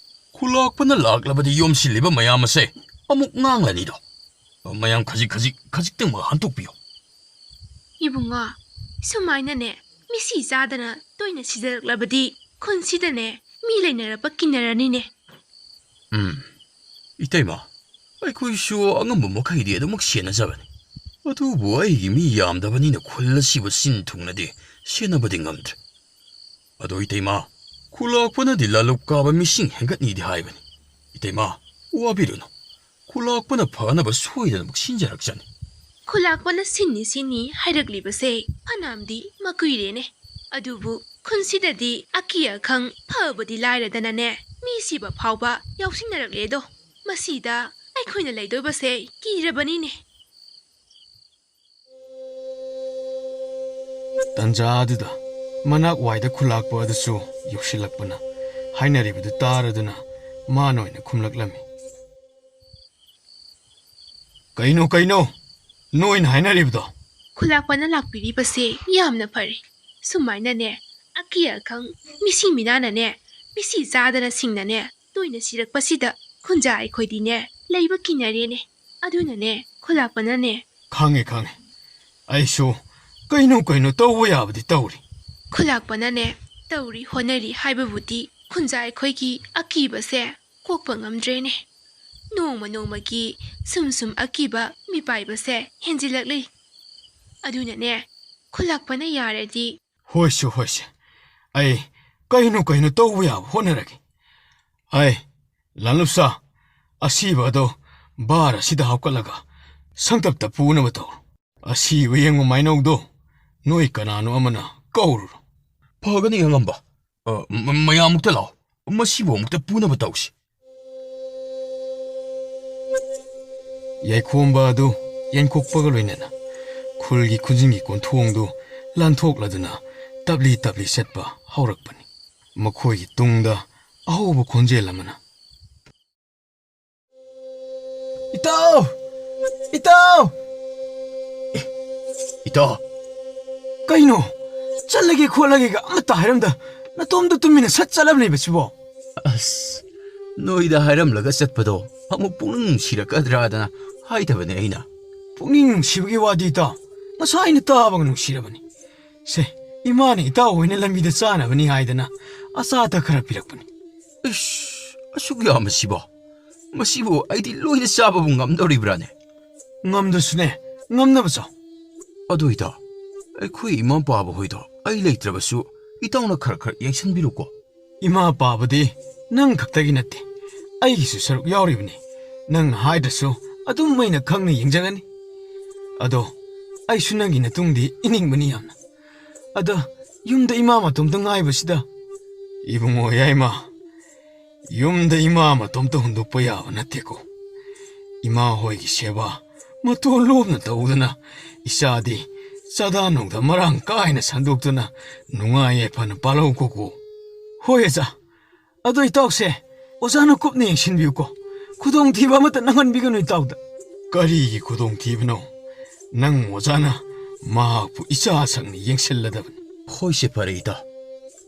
ꯈꯨꯂꯥꯛꯄꯅ ꯂꯥꯛꯂꯕꯗꯤ ꯌꯣꯝꯁꯤꯜꯂꯤꯕ ꯃꯌꯥꯝ ꯑꯁꯦ ꯑꯃꯨꯛ ꯉꯥꯡꯂꯅꯤꯗꯣ꯫ ꯃꯌꯥꯝ ꯈꯖꯤꯛ ꯈꯖꯤꯛ, ꯈꯖꯤꯛꯇꯪꯃꯛ ꯍꯟꯗꯣꯛꯄꯤꯌꯨ꯫ ꯏꯕꯨꯡꯉꯣ, ꯁꯨꯃꯥꯏꯅꯅꯦ, ꯃꯤꯁꯤ ꯆꯥꯗꯅ ꯇꯣꯏꯅ ꯁꯤꯖꯔꯛꯂꯕꯗꯤ ꯈꯨꯟꯁꯤꯗꯅꯦ, ꯃꯤ ꯂꯩꯅꯔꯛꯄ ꯀꯤꯅꯔꯅꯤꯅꯦ꯫ ꯎꯝ, ꯏꯇꯩꯃ, ꯑꯩꯈꯣꯏꯁꯨ ꯑꯉꯝꯕ ꯃꯈꯩꯗꯤ ꯑꯗꯨꯃꯛ ꯁꯦꯟꯅꯖꯕꯅꯤ꯫ ꯑꯗꯨꯕꯨ ꯑꯩꯒꯤ ꯃꯤ ꯌꯥꯝꯗꯕꯅꯤꯅ ꯈꯨꯜ ꯑꯁꯤꯕꯨ ꯁꯤꯟ ꯊꯨꯡꯅꯗꯤ ꯁꯦꯟꯅꯕꯗꯤ ꯉꯝꯗ꯭ꯔꯦ꯫ ꯑꯗꯣ ꯏꯇꯩꯃ, ꯈꯨꯂꯥꯛꯄꯅꯗꯤ ꯂꯥꯂꯨꯞ ꯀꯥꯕ ꯃꯤꯁꯤꯡ ꯍꯦꯟꯒꯠꯅꯤꯗꯤ ꯍꯥꯏꯕꯅꯤ꯫ ꯏꯇꯩꯃ, ꯋꯥꯕꯤꯔꯨꯅꯨ꯫ ꯈꯨꯂꯥꯛꯄꯅ ꯐꯅꯕ ꯁꯣꯏꯗꯅꯃꯛ ꯁꯤꯟꯖꯔꯛꯆꯅꯤ꯫ ꯈꯨꯂꯥꯛꯄꯅ ꯁꯤꯟꯅꯤ ꯁꯤꯟꯅꯤ ꯍꯥꯏꯔꯛꯂꯤꯕꯁꯦ ꯐꯅꯌꯥꯝꯗꯤ ꯃꯀꯨꯏꯔꯦꯅꯦ꯫ ꯑꯗꯨꯕꯨ ꯈꯨꯟꯁꯤꯗꯗꯤ ꯑꯀꯤ ꯑꯈꯪ ꯐꯕꯗꯤ ꯂꯥꯏꯔꯗꯅꯅꯦ, ꯃꯤ ꯁꯤꯕ ꯐꯥꯎꯕ ꯌꯥꯎꯁꯤꯟꯅꯔꯛꯂꯦꯗꯣ꯫ ꯃꯁꯤꯗ ꯑꯩꯈꯣꯏꯅ ꯂꯩꯗꯣꯏꯕꯁꯦ ꯀꯤꯔꯕꯅꯤꯅꯦ꯫ ꯇꯟꯖꯥ ꯑꯗꯨꯗ ꯃꯅꯥꯛ ꯋꯥꯏꯗ ꯈꯨꯂꯥꯛꯄ ꯑꯗꯨꯁꯨ ꯌꯧꯁꯤꯜꯂꯛꯄꯅ ꯍꯥꯏꯅꯔꯤꯕꯗꯨ ꯇꯥꯔꯗꯨꯅ ꯃꯥꯅ ꯑꯣꯏꯅ ꯈꯨꯝꯂꯛꯂꯝꯃꯤ꯫ "ꯀꯩꯅꯣ, ꯀꯩꯅꯣ ꯅꯣꯏꯅ ꯍꯥꯏꯅꯔꯤꯕꯗꯣ?" ꯈꯨꯂꯥꯛꯄꯅ ꯂꯥꯛꯄꯤꯔꯤꯕꯁꯦ ꯌꯥꯝꯅ ꯐꯔꯦ꯫ ꯁꯨꯃꯥꯏꯅꯅꯦ, ꯑꯀꯤ ꯑꯈꯪ ꯃꯤꯁꯤ ꯃꯤꯅꯥꯅꯅꯦ, ꯃꯤꯁꯤ ꯆꯥꯗꯅ ꯁꯤꯡꯅꯅꯦ ꯇꯣꯏꯅ ꯁꯤꯔꯛꯄꯁꯤꯗ ꯈꯨꯟꯖꯥ ꯑꯩꯈꯣꯏꯗꯤꯅꯦ ꯂꯩꯕ ꯀꯤꯅꯔꯦꯅꯦ꯫ ꯑꯗꯨꯅꯅꯦ ꯈꯨꯂꯥꯛꯄꯅꯅꯦ꯫ "ꯈꯪꯉꯦ, ꯈꯪꯉꯦ꯫ ꯑꯩꯁꯨ ꯀꯩꯅꯣ ꯀꯩꯅꯣ ꯇꯧꯕ ꯌꯥꯕꯗꯤ ꯇꯧꯔꯤ꯫" ꯈꯨꯂꯥꯛꯄꯅꯅꯦ ꯇꯧꯔꯤ ꯍꯣꯠꯅꯔꯤ ꯍꯥꯏꯕꯕꯨꯗꯤ ꯈꯨꯟꯖꯥ ꯑꯩꯈꯣꯏꯒꯤ ꯑꯀꯤꯕꯁꯦ ꯀꯣꯛꯄ ꯉꯝꯗ꯭ꯔꯦꯅꯦ꯫ ꯅꯣꯡꯃ ꯅꯣꯡꯃꯒꯤ ꯁꯨꯝ ꯁꯨꯝ ꯑꯀꯤꯕ ꯃꯤꯄꯥꯏꯕꯁꯦ ꯍꯦꯟꯖꯤꯜꯂꯛꯂꯤ꯫ ꯑꯗꯨꯅꯅꯦ ꯈꯨꯂꯥꯛꯄꯅ ꯌꯥꯔꯗꯤ꯫ "ꯍꯣꯏꯁꯦ, ꯍꯣꯏꯁꯦ꯫ ꯑꯩ ꯀꯩꯅꯣ ꯀꯩꯅꯣ ꯇꯧꯕ ꯌꯥꯕ ꯍꯣꯠꯅꯔꯒꯦ꯫ ꯑꯩ ꯂꯥꯂꯨꯁꯥ, ꯑꯁꯤꯕ ꯑꯗꯣ ꯕꯥꯔ ꯑꯁꯤꯗ ꯍꯥꯞꯀꯠꯂꯒ ꯁꯪꯇꯞꯇ ꯄꯨꯅꯕ ꯇꯧꯔꯣ꯫ ꯑꯁꯤꯕ ꯌꯦꯡꯕ ꯃꯥꯏꯅꯧꯗꯣ ꯅꯣꯏ ꯀꯅꯥꯅꯣ ꯑꯃꯅ ꯀꯧꯔꯨꯔꯣ꯫" "ꯐꯒꯅꯤ ꯑꯉꯝꯕ꯫ ꯑ, ꯃ-, ꯃꯌꯥꯝ ꯑꯃꯨꯛꯇ ꯂꯥꯛꯑꯣ꯫ ꯃꯁꯤꯕꯨ ꯑꯃꯨꯛꯇ ꯄꯨꯅꯕ ꯇꯧꯁꯤ꯫" ꯌꯥꯏꯈꯣꯝꯕ ꯑꯗꯨ ꯌꯦꯟꯀꯣꯛꯄꯒ ꯂꯣꯏꯅꯅ ꯈꯨꯜꯒꯤ ꯈꯨꯟꯖꯤꯡꯒꯤ ꯀꯣꯟꯊꯣꯡꯗꯨ ꯂꯥꯟꯊꯣꯛꯂꯗꯨꯅ ꯇꯞꯂꯤ ꯇꯞꯂꯤ ꯆꯠꯄ ꯍꯧꯔꯛꯄꯅꯤ꯫ ꯃꯈꯣꯏꯒꯤ ꯇꯨꯡꯗ ꯑꯍꯧꯕ ꯈꯣꯟꯖꯦꯜ ꯑꯃꯅ, "ꯏꯇꯥꯎ! ꯏꯇꯥꯎ!" "ꯑꯦ, ꯏꯇꯥꯎ! ꯀꯩꯅꯣ? ꯆꯠꯂꯒꯦ ꯈꯣꯠꯂꯒꯦꯒ ꯑꯃꯠꯇ ꯍꯥꯏꯔꯝꯗ ꯅꯇꯣꯝꯇ ꯇꯨꯃꯤꯟꯅ ꯁꯠ ꯆꯠꯂꯕꯅꯦꯕ ꯁꯤꯕꯣ?" "ꯑꯁ, ꯅꯣꯏꯗ ꯍꯥꯏꯔꯝꯂꯒ ꯆꯠꯄꯗꯣ ꯑꯃꯨꯛ ꯄꯨꯛꯅꯤꯡ ꯅꯨꯡꯁꯤꯔꯛꯀꯗ꯭ꯔꯥꯗꯅ ꯍꯥꯏꯗꯕꯅꯦ ꯑꯩꯅ꯫" "ꯄꯨꯛꯅꯤꯡ ꯅꯨꯡꯁꯤꯕꯒꯤ ꯋꯥꯗꯤ, ꯏꯇꯥꯎ, ꯉꯁꯥꯏꯅ ꯇꯥꯕꯒ ꯅꯨꯡꯁꯤꯔꯕꯅꯤ꯫ ꯁꯦ, ꯏꯃꯥꯅ ꯏꯇꯥꯎ ꯍꯣꯏꯅ ꯂꯝꯕꯤꯗ ꯆꯥꯅꯕꯅꯤ ꯍꯥꯏꯗꯅ ꯑꯆꯥ ꯑꯊꯛ ꯈꯔ ꯄꯤꯔꯛꯄꯅꯤ꯫" "ꯏꯁ, ꯑꯁꯨꯛ ꯌꯥꯝꯕꯁꯤꯕꯣ? ꯃꯁꯤꯕꯨ ꯑꯩꯗꯤ ꯂꯣꯏꯅ ꯆꯥꯕꯕꯨ ꯉꯝꯗꯧꯔꯤꯕ꯭ꯔꯥꯅꯦ?" "ꯉꯝꯗ꯭ꯔꯁꯨꯅꯦ, ꯉꯝꯅꯕ ꯆꯥꯎ꯫" "ꯑꯗꯨ ꯏꯇꯥꯎ, ꯑꯩꯈꯣꯏ ꯏꯃꯥ ꯄꯥꯕ ꯍꯣꯏꯗꯣ ꯑꯩ ꯂꯩꯇ꯭ꯔꯕꯁꯨ ꯏꯇꯥꯎꯅ ꯈꯔ ꯈꯔ ꯌꯦꯡꯁꯤꯟꯕꯤꯔꯨꯀꯣ꯫" "ꯏꯃꯥ ꯄꯥꯕꯗꯤ ꯅꯪ ꯈꯛꯇꯒꯤ ꯅꯠꯇꯦ, ꯑꯩꯒꯤꯁꯨ ꯁꯔꯨꯛ ꯌꯥꯎꯔꯤꯕꯅꯤ꯫ ꯅꯪꯅ ꯍꯥꯏꯗ꯭ꯔꯁꯨ ꯑꯗꯨꯝ ꯑꯩꯅ ꯈꯪꯅ ꯌꯦꯡꯖꯒꯅꯤ꯫ ꯑꯗꯣ ꯑꯩꯁꯨ ꯅꯪꯒꯤ ꯅꯇꯨꯡꯗꯤ ꯏꯅꯤꯡꯕꯅꯤ ꯌꯥꯝꯅ꯫ ꯑꯗ ꯌꯨꯝꯗ ꯏꯃꯥ ꯃꯇꯣꯝꯇ ꯉꯥꯏꯕꯁꯤꯗ꯫ ꯏꯕꯨꯡꯉꯣ ꯌꯥꯏꯃ, ꯌꯨꯝꯗ ꯏꯃꯥ ꯃꯇꯣꯝꯇ ꯍꯨꯟꯗꯣꯛꯄ ꯌꯥꯕ ꯅꯠꯇꯦꯀꯣ꯫ ꯏꯃꯥ ꯍꯣꯏꯒꯤ ꯁꯦꯕꯥ ꯃꯇꯣꯟ ꯂꯣꯝꯅ ꯇꯧꯗꯨꯅ, ꯏꯆꯥꯗꯤ ꯆꯥꯗꯥ ꯅꯧꯗ ꯃꯔꯥꯡ ꯀꯥꯏꯅ ꯁꯟꯗꯣꯛꯇꯨꯅ ꯅꯨꯡꯉꯥꯏ ꯌꯥꯏꯐꯅ ꯄꯥꯜꯍꯧꯀꯣ꯫ ꯍꯣꯏ ꯑꯣꯖꯥ, ꯑꯗꯣ ꯏꯇꯥꯎꯁꯦ ꯑꯣꯖꯥꯅ ꯀꯨꯞꯅ ꯌꯦꯡꯁꯤꯟꯕꯤꯌꯨꯀꯣ꯫ ꯈꯨꯗꯣꯡꯊꯤꯕ ꯑꯃꯠꯇ ꯅꯪꯍꯟꯕꯤꯒꯅꯨ ꯏꯇꯥꯎꯗ꯫ ꯀꯔꯤꯒꯤ ꯈꯨꯗꯣꯡꯊꯤꯕꯅꯣ? ꯅꯪ ꯑꯣꯖꯥꯅ ꯃꯍꯥꯛꯄꯨ ꯏꯆꯥ ꯁꯛꯅ ꯌꯦꯡꯁꯤꯜꯂꯗꯕꯅꯤ꯫ ꯍꯣꯏꯁꯦ, ꯐꯔꯦ ꯏꯇꯥꯎ,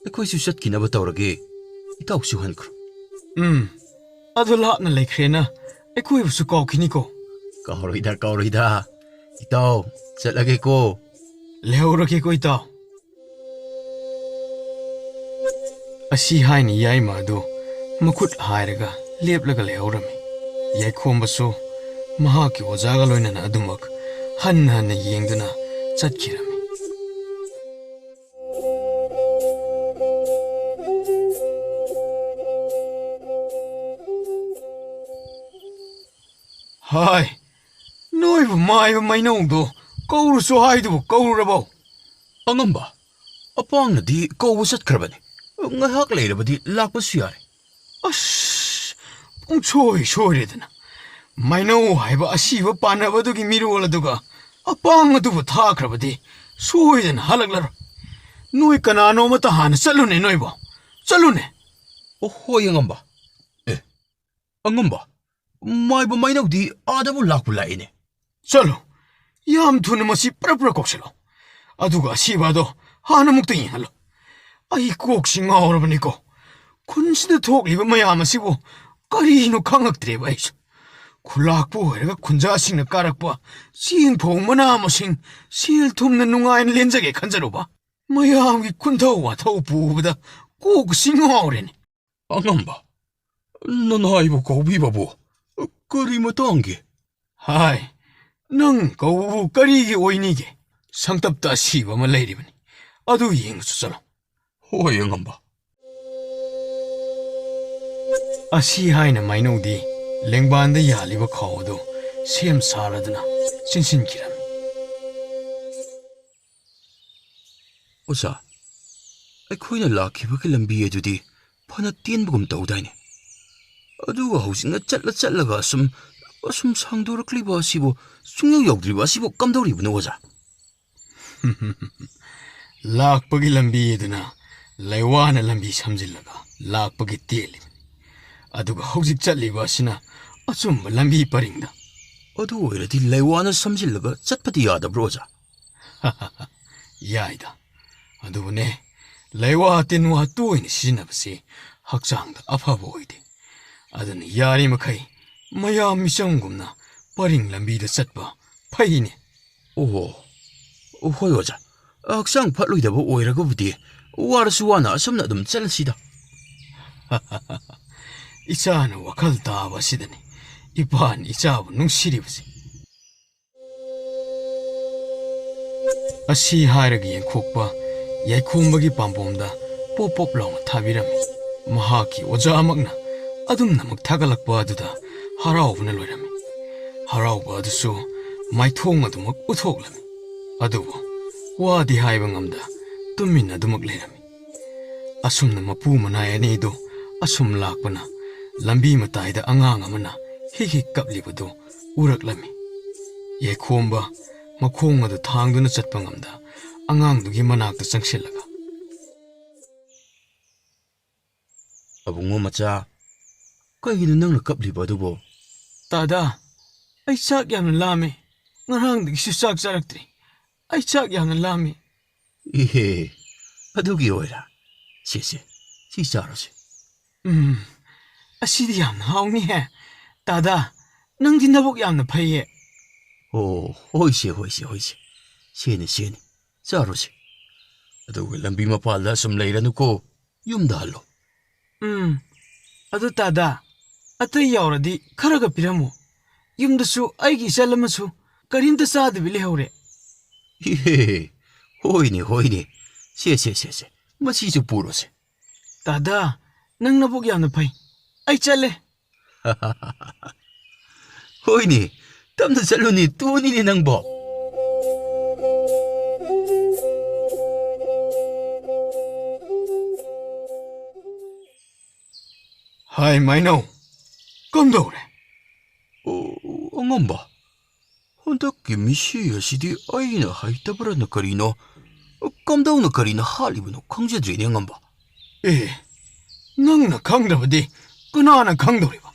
ꯑꯩꯈꯣꯏꯁꯨ ꯆꯠꯈꯤꯅꯕ ꯇꯧꯔꯒꯦ꯫ ꯏꯇꯥꯎꯁꯨ ꯍꯟꯈ꯭ꯔꯣ꯫ ꯎꯝ, ꯑꯗꯨ ꯂꯥꯞꯅ ꯂꯩꯈ꯭ꯔꯦꯅ ꯑꯩꯈꯣꯏꯕꯨꯁꯨ ꯀꯥꯎꯈꯤꯅꯤꯀꯣ꯫ ꯀꯥꯎꯔꯣꯏꯗ, ꯀꯥꯎꯔꯣꯏꯗ꯫ ꯏꯇꯥꯎ, ꯆꯠꯂꯒꯦꯀꯣ꯫ ꯂꯩꯍꯧꯔꯒꯦꯀꯣ ꯏꯇꯥꯎ꯫ ꯑꯁꯤ ꯍꯥꯏꯅ ꯌꯥꯏꯃ ꯑꯗꯨ ꯃꯈꯨꯠ ꯍꯥꯏꯔꯒ ꯂꯦꯞꯂꯒ ꯂꯩꯍꯧꯔꯝꯃꯤ꯫ ꯌꯥꯏꯈꯣꯝꯕꯁꯨ ꯃꯍꯥꯛꯀꯤ ꯑꯣꯖꯥꯒ ꯂꯣꯏꯅꯅ ꯑꯗꯨꯃꯛ ꯍꯟꯅ ꯍꯟꯅ ꯌꯦꯡꯗꯨꯅ ꯆꯠꯈꯤꯔꯝꯃꯤ꯫ ꯍꯥꯏ, ꯅꯣꯏꯕꯨ ꯃꯥꯏꯕ ꯃꯩꯅꯧꯗꯣ ꯀꯧꯔꯨꯁꯨ ꯍꯥꯏꯗꯨꯕꯨ ꯀꯧꯔꯨꯔꯕꯣ? ꯑꯉꯝꯕ, ꯑꯄꯥꯡꯅꯗꯤ ꯀꯧꯕ ꯆꯠꯈ꯭ꯔꯕꯅꯤ꯫ ꯉꯥꯏꯍꯥꯛ ꯂꯩꯔꯕꯗꯤ ꯂꯥꯛꯄꯁꯨ ꯌꯥꯔꯦ꯫ ꯑꯁ, ꯄꯨꯡꯁꯣꯏ ꯁꯣꯏꯔꯦꯗꯅ꯫ ꯃꯩꯅꯧ ꯍꯥꯏꯕ ꯑꯁꯤꯕ ꯄꯥꯟꯅꯕꯗꯨꯒꯤ ꯃꯤꯔꯣꯜ ꯑꯗꯨꯒ ꯑꯄꯥꯡ ꯑꯗꯨꯕꯨ ꯊꯥꯈ꯭ꯔꯕꯗꯤ ꯁꯣꯏꯗꯅ ꯍꯜꯂꯛꯂꯔꯣꯏ꯫ ꯅꯣꯏ ꯀꯅꯥꯅꯣ ꯑꯃꯇ ꯍꯥꯟꯅ ꯆꯠꯂꯨꯅꯦ ꯅꯣꯏꯕꯣ꯫ ꯆꯠꯂꯨꯅꯦ꯫ ꯑꯣ, ꯍꯣꯏ, ꯑꯉꯝꯕ꯫ ꯑꯦ, ꯑꯉꯝꯕ, ꯃꯥꯏꯕ ꯃꯩꯅꯧꯗꯤ ꯑꯥꯗꯕꯨ ꯂꯥꯛꯄꯨ ꯂꯥꯛꯏꯅꯦ꯫ ꯆꯠꯂꯣ, ꯌꯥꯝ ꯊꯨꯅ ꯃꯁꯤ ꯄ꯭ꯔꯞ ꯄ꯭ꯔꯞ ꯀꯧꯁꯤꯜꯂꯣ꯫ ꯑꯗꯨꯒ ꯑꯁꯤꯕ ꯑꯗꯣ ꯍꯥꯟꯅ ꯑꯃꯨꯛꯇ ꯌꯦꯡꯍꯜꯂꯣ꯫ ꯑꯩ ꯀꯣꯛꯁꯤ ꯉꯥꯎꯔꯕꯅꯤꯀꯣ꯫ ꯈꯨꯟꯁꯤꯗ ꯊꯣꯛꯂꯤꯕ ꯃꯌꯥꯝ ꯑꯁꯤꯕꯨ ꯀꯔꯤꯅꯣ ꯈꯪꯉꯛꯇ꯭ꯔꯦꯕ ꯑꯩꯁꯨ꯫ ꯈꯨꯂꯥꯛꯄ ꯑꯣꯏꯔꯒ ꯈꯨꯟꯖꯥꯁꯤꯡꯅ ꯀꯥꯔꯛꯄ ꯆꯦꯡ ꯐꯧ ꯃꯅꯥ ꯃꯁꯤꯡ ꯁꯦꯜ ꯊꯨꯝꯅ ꯅꯨꯡꯉꯥꯏꯅ ꯂꯦꯟꯖꯒꯦ ꯈꯟꯖꯔꯨꯕ꯫ ꯃꯌꯥꯝꯒꯤ ꯈꯨꯟꯊꯧ ꯋꯥꯊꯧ ꯄꯨꯕꯗ ꯀꯣꯛꯁꯤ ꯉꯥꯎꯔꯦꯅꯦ꯫ ꯑꯉꯝꯕ, ꯅꯅꯥꯏꯕꯨ ꯀꯧꯕꯤꯕꯕꯨ ꯀꯔꯤ ꯃꯇꯥꯡꯒꯤ? ꯍꯥꯏ, ꯅꯪ ꯀꯧꯕꯕꯨ ꯀꯔꯤꯒꯤ ꯑꯣꯏꯅꯤꯒꯦ? ꯁꯪꯇꯞꯇ ꯑꯁꯤꯕ ꯑꯃ ꯂꯩꯔꯤꯕꯅꯤ, ꯑꯗꯨ ꯌꯦꯡꯉꯨꯆꯣ ꯆꯠꯂꯣ꯫ ꯍꯣꯏ, ꯑꯉꯝꯕ꯫ ꯑꯁꯤ ꯍꯥꯏꯅ ꯃꯥꯏꯅꯧꯗꯤ ꯂꯦꯡꯕꯥꯟꯗ ꯌꯥꯜꯂꯤꯕ ꯈꯥꯎ ꯑꯗꯨ ꯁꯦꯝ ꯁꯥꯔꯗꯨꯅ ꯆꯦꯟꯁꯤꯟꯈꯤꯔꯝꯃꯤ꯫ "ꯑꯣꯖꯥ, ꯑꯩꯈꯣꯏꯅ ꯂꯥꯛꯈꯤꯕꯒꯤ ꯂꯝꯕꯤ ꯑꯗꯨꯗꯤ ꯐꯅ ꯇꯦꯟꯕꯒꯨꯝ ꯇꯧꯗꯥꯏꯅꯦ? ꯑꯗꯨꯒ ꯍꯧꯖꯤꯛꯅ ꯆꯠꯂ ꯆꯠꯂꯒ ꯑꯁꯨꯝ, ꯑꯁꯨꯝ ꯁꯥꯡꯗꯣꯔꯛꯂꯤꯕ ꯑꯁꯤꯕꯨ, ꯁꯨꯡꯌꯧ ꯌꯧꯗ꯭ꯔꯤꯕ ꯑꯁꯤꯕꯨ ꯀꯝꯗꯧꯔꯤꯕꯅꯣ, ꯑꯣꯖꯥ?" "ꯂꯥꯛꯄꯒꯤ ꯂꯝꯕꯤ ꯑꯗꯨꯅ ꯂꯩꯋꯥꯅ ꯂꯝꯕꯤ ꯁꯝꯖꯤꯜꯂꯒ ꯂꯥꯛꯄꯒꯤ ꯇꯦꯜꯂꯤꯕꯅꯤ꯫ ꯑꯗꯨꯒ ꯍꯧꯖꯤꯛ ꯆꯠꯂꯤꯕ ꯑꯁꯤꯅ ꯑꯆꯨꯝꯕ ꯂꯝꯕꯤ ꯄꯔꯤꯡꯗ꯫" "ꯑꯗꯨ ꯑꯣꯏꯔꯗꯤ ꯂꯩꯋꯥꯅ ꯁꯝꯖꯤꯜꯂꯒ ꯆꯠꯄꯗꯤ ꯌꯥꯗꯕ꯭ꯔꯣ, ꯑꯣꯖꯥ?" "ꯌꯥꯏꯗ꯫ ꯑꯗꯨꯕꯨꯅꯦ, ꯂꯩꯋꯥ ꯇꯤꯟꯋꯥ ꯇꯣꯏꯅ ꯁꯤꯖꯤꯟꯅꯕꯁꯤ ꯍꯛꯆꯥꯡꯗ ꯑꯐꯕ ꯑꯣꯏꯗꯦ꯫ ꯑꯗꯨꯅ ꯌꯥꯔꯤꯃꯈꯩ ꯃꯌꯥꯝ ꯃꯤꯆꯝꯒꯨꯝꯅ ꯄꯔꯤꯡ ꯂꯝꯕꯤꯗ ꯆꯠꯄ ꯐꯩꯅꯦ꯫" "ꯑꯣꯍꯣ, ꯑꯣ, ꯍꯣꯏ ꯑꯣꯖꯥ, ꯍꯛꯆꯥꯡ ꯐꯠꯂꯣꯏꯗꯕ ꯑꯣꯏꯔꯒꯕꯨꯗꯤ ꯋꯥꯔꯁꯨ ꯋꯥꯅ ꯑꯁꯨꯝꯅ ꯑꯗꯨꯝ ꯆꯠꯂꯁꯤꯗ꯫" "ꯏꯆꯥꯅ ꯋꯥꯈꯜ ꯇꯥꯕ ꯑꯁꯤꯗꯅꯤ ꯏꯄꯥꯅ ꯏꯆꯥꯕꯨ ꯅꯨꯡꯁꯤꯔꯤꯕꯁꯦ꯫" ꯑꯁꯤ ꯍꯥꯏꯔꯒ ꯌꯦꯡꯈꯣꯛꯄ ꯌꯥꯏꯈꯣꯝꯕꯒꯤ ꯄꯥꯝꯕꯣꯝꯗ ꯄꯣꯞ ꯄꯣꯞ ꯂꯥꯎꯅ ꯊꯥꯕꯤꯔꯝꯃꯤ꯫ ꯃꯍꯥꯛꯀꯤ ꯑꯣꯖꯥꯃꯛꯅ ꯑꯗꯨꯝꯅꯃꯛ ꯊꯥꯒꯠꯂꯛꯄ ꯑꯗꯨꯗ ꯍꯔꯥꯎꯕꯅ ꯂꯣꯏꯔꯝꯃꯤ꯫ ꯍꯔꯥꯎꯕ ꯑꯗꯨꯁꯨ ꯃꯥꯏꯊꯣꯡ ꯑꯗꯨꯃꯛ ꯎꯠꯊꯣꯛꯂꯝꯃꯤ꯫ ꯑꯗꯨꯕꯨ ꯋꯥꯗꯤ ꯍꯥꯏꯕ ꯉꯝꯗ ꯇꯨꯃꯤꯟꯅ ꯑꯗꯨꯃꯛ ꯂꯩꯔꯝꯃꯤ꯫ ꯑꯁꯨꯝꯅ ꯃꯄꯨ ꯃꯅꯥꯏ ꯑꯅꯤꯗꯨ ꯑꯁꯨꯝ ꯂꯥꯛꯄꯅ ꯂꯝꯕꯤ ꯃꯇꯥꯏꯗ ꯑꯉꯥꯡ ꯑꯃꯅ ꯍꯤꯛ ꯍꯤꯛ ꯀꯞꯂꯤꯕꯗꯨ ꯎꯔꯛꯂꯝꯃꯤ꯫ ꯌꯥꯏꯈꯣꯝꯕ ꯃꯈꯣꯡ ꯑꯗꯨ ꯊꯥꯡꯗꯨꯅ ꯆꯠꯄ ꯉꯝꯗ ꯑꯉꯥꯡꯗꯨꯒꯤ ꯃꯅꯥꯛꯇ ꯆꯪꯁꯤꯜꯂꯒ, "ꯑꯕꯨꯡꯉꯣ ꯃꯆꯥ, ꯀꯩꯒꯤꯅꯣ ꯅꯪꯅ ꯀꯞꯂꯤꯕ ꯑꯗꯨꯕꯣ?" "ꯇꯥꯗꯥ, ꯑꯩ ꯆꯥꯛ ꯌꯥꯝꯅ ꯂꯥꯝꯃꯦ꯫ ꯉꯔꯥꯡꯗꯒꯤꯁꯨ ꯆꯥꯛ ꯆꯥꯔꯛꯇ꯭ꯔꯤ꯫ ꯑꯩ ꯆꯥꯛ ꯌꯥꯝꯅ ꯂꯥꯝꯃꯤ꯫" "ꯏꯍꯦ, ꯑꯗꯨꯒꯤ ꯑꯣꯏꯔ? ꯁꯦ, ꯁꯦ, ꯁꯤ ꯆꯥꯔꯣꯁꯦ꯫" "ꯎꯝ, ꯑꯁꯤꯗꯤ ꯌꯥꯝꯅ ꯍꯥꯎꯅꯤꯍꯦ꯫ ꯇꯥꯗꯥ, ꯅꯪꯗꯤ ꯅꯕꯨꯛ ꯌꯥꯝꯅ ꯐꯩꯌꯦ꯫" "ꯑꯣ, ꯍꯣꯏꯁꯦ, ꯍꯣꯏꯁꯦ, ꯍꯣꯏꯁꯦ꯫ ꯁꯦꯅꯦ, ꯁꯦꯅꯦ꯫ ꯆꯥꯔꯣꯁꯦ꯫ ꯑꯗꯨꯒ ꯂꯝꯕꯤ ꯃꯄꯥꯜꯗ ꯁꯨꯝ ꯂꯩꯔꯅꯨꯀꯣ꯫ ꯌꯨꯝꯗ ꯍꯜꯂꯣ꯫" "ꯎꯝ, ꯑꯗꯨ ꯇꯥꯗꯥ, ꯑꯇꯩ ꯌꯥꯎꯔꯗꯤ ꯈꯔꯒ ꯄꯤꯔꯝꯃꯣ꯫ ꯌꯨꯝꯗꯁꯨ ꯑꯩꯒꯤ ꯏꯆꯜ ꯑꯃꯁꯨ ꯀꯔꯤꯝꯇ ꯆꯥꯗꯕꯤ ꯂꯩꯍꯧꯔꯦ꯫" "ꯏꯍꯦ, ꯍꯣꯏꯅꯦ, ꯍꯣꯏꯅꯦ꯫ ꯁꯦ, ꯁꯦ, ꯁꯦ, ꯁꯦ, ꯃꯁꯤꯁꯨ ꯄꯨꯔꯣꯁꯦ꯫" "ꯇꯥꯗꯥ, ꯅꯪ ꯅꯕꯨꯛ ꯌꯥꯝꯅ ꯐꯩ꯫ ꯑꯩ ꯆꯠꯂꯦ꯫" ꯍꯣꯏꯅꯦ, ꯇꯞꯅ ꯆꯠꯂꯨꯅꯦ, ꯇꯨꯅꯤꯅꯦ ꯅꯪꯕꯣ꯫ ꯍꯥꯏ ꯃꯥꯏꯅꯧ, ꯀꯝꯗꯧꯔꯦ? ꯑꯣ, ꯑꯉꯝꯕ, ꯍꯟꯗꯛꯀꯤ ꯃꯤꯁꯤ ꯑꯁꯤꯗꯤ ꯑꯩꯅ ꯍꯩꯇꯕ꯭ꯔꯅ ꯀꯔꯤꯅꯣ, ꯀꯝꯗꯧꯅ ꯀꯔꯤꯅ ꯍꯥꯠꯂꯤꯕꯅꯣ ꯈꯪꯖꯗ꯭ꯔꯦꯅꯦ, ꯑꯉꯝꯕ꯫ ꯑꯦ, ꯅꯪꯅ ꯈꯪꯗ꯭ꯔꯕꯗꯤ ꯀꯅꯥꯅ ꯈꯪꯗꯧꯔꯤꯕ?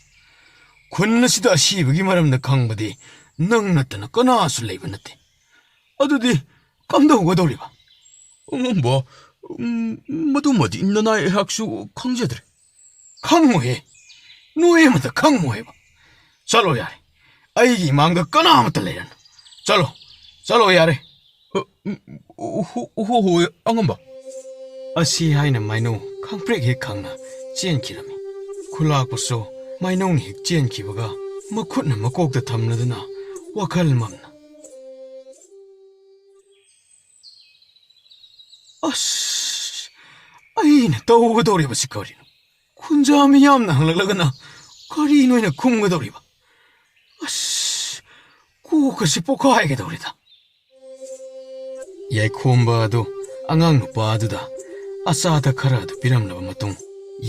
ꯈꯨꯟ ꯑꯁꯤꯗ ꯑꯁꯤꯕꯒꯤ ꯃꯔꯝꯗ ꯈꯪꯕꯗꯤ ꯅꯪ ꯅꯠꯇꯅ ꯀꯅꯥꯁꯨ ꯂꯩꯕ ꯅꯠꯇꯦ꯫ ꯑꯗꯨꯗꯤ ꯀꯝꯗꯧꯒꯗꯧꯔꯤꯕ? ꯑꯉꯝꯕ, ꯎꯝ, ꯃꯗꯨꯃꯗꯤ ꯅꯅꯥꯏ ꯑꯩꯍꯥꯛꯁꯨ ꯈꯪꯖꯗ꯭ꯔꯦ꯫ ꯈꯪꯉꯣꯏꯍꯦ, ꯅꯣꯏ ꯑꯃꯇ ꯈꯪꯉꯣꯏ ꯍꯥꯏꯕ꯫ ꯆꯠꯂꯣ ꯌꯥꯔꯦ, ꯑꯩꯒꯤ ꯏꯃꯥꯡꯗ ꯀꯅꯥ ꯑꯃꯠꯇ ꯂꯩꯔꯅꯨ꯫ ꯆꯠꯂꯣ, ꯆꯠꯂꯣ ꯌꯥꯔꯦ꯫ ꯑ, ꯎꯝ, ꯍꯣ, ꯍꯣ, ꯍꯣꯏ, ꯑꯉꯝꯕ꯫ ꯑꯁꯤ ꯍꯥꯏꯅ ꯃꯥꯏꯅꯧ ꯈꯪꯄ꯭ꯔꯦꯛ ꯍꯦꯛ ꯈꯪꯅ ꯆꯦꯟꯈꯤꯔꯝꯃꯤ꯫ ꯈꯨꯂꯥꯛꯄꯁꯨ ꯃꯥꯏꯅꯧꯅ ꯍꯦꯛ ꯆꯦꯟꯈꯤꯕꯒ ꯃꯈꯨꯠꯅ ꯃꯀꯣꯛꯇ ꯊꯝꯂꯗꯨꯅ ꯋꯥꯈꯜ ꯃꯝꯅ, "ꯑꯁ, ꯑꯩꯅ ꯇꯧꯒꯗꯧꯔꯤꯕꯁꯤ ꯀꯔꯤꯅꯣ? ꯈꯨꯟꯖꯥ ꯃꯤꯌꯥꯝꯅ ꯍꯪꯂꯛꯂꯒꯅ ꯀꯔꯤꯅꯣ ꯑꯩꯅ ꯈꯨꯝꯒꯗꯧꯔꯤꯕ? ꯑꯁ, ꯀꯣꯛꯀꯁꯤ ꯄꯣꯛꯈꯥꯏꯒꯗꯧꯔꯤꯗ!" ꯌꯥꯏꯈꯣꯝꯕ ꯑꯗꯨ ꯑꯉꯥꯡ ꯅꯨꯄꯥ ꯑꯗꯨꯗ ꯑꯆꯥ ꯑꯊꯛ ꯈꯔ ꯑꯗꯨ ꯄꯤꯔꯝꯂꯕ ꯃꯇꯨꯡ,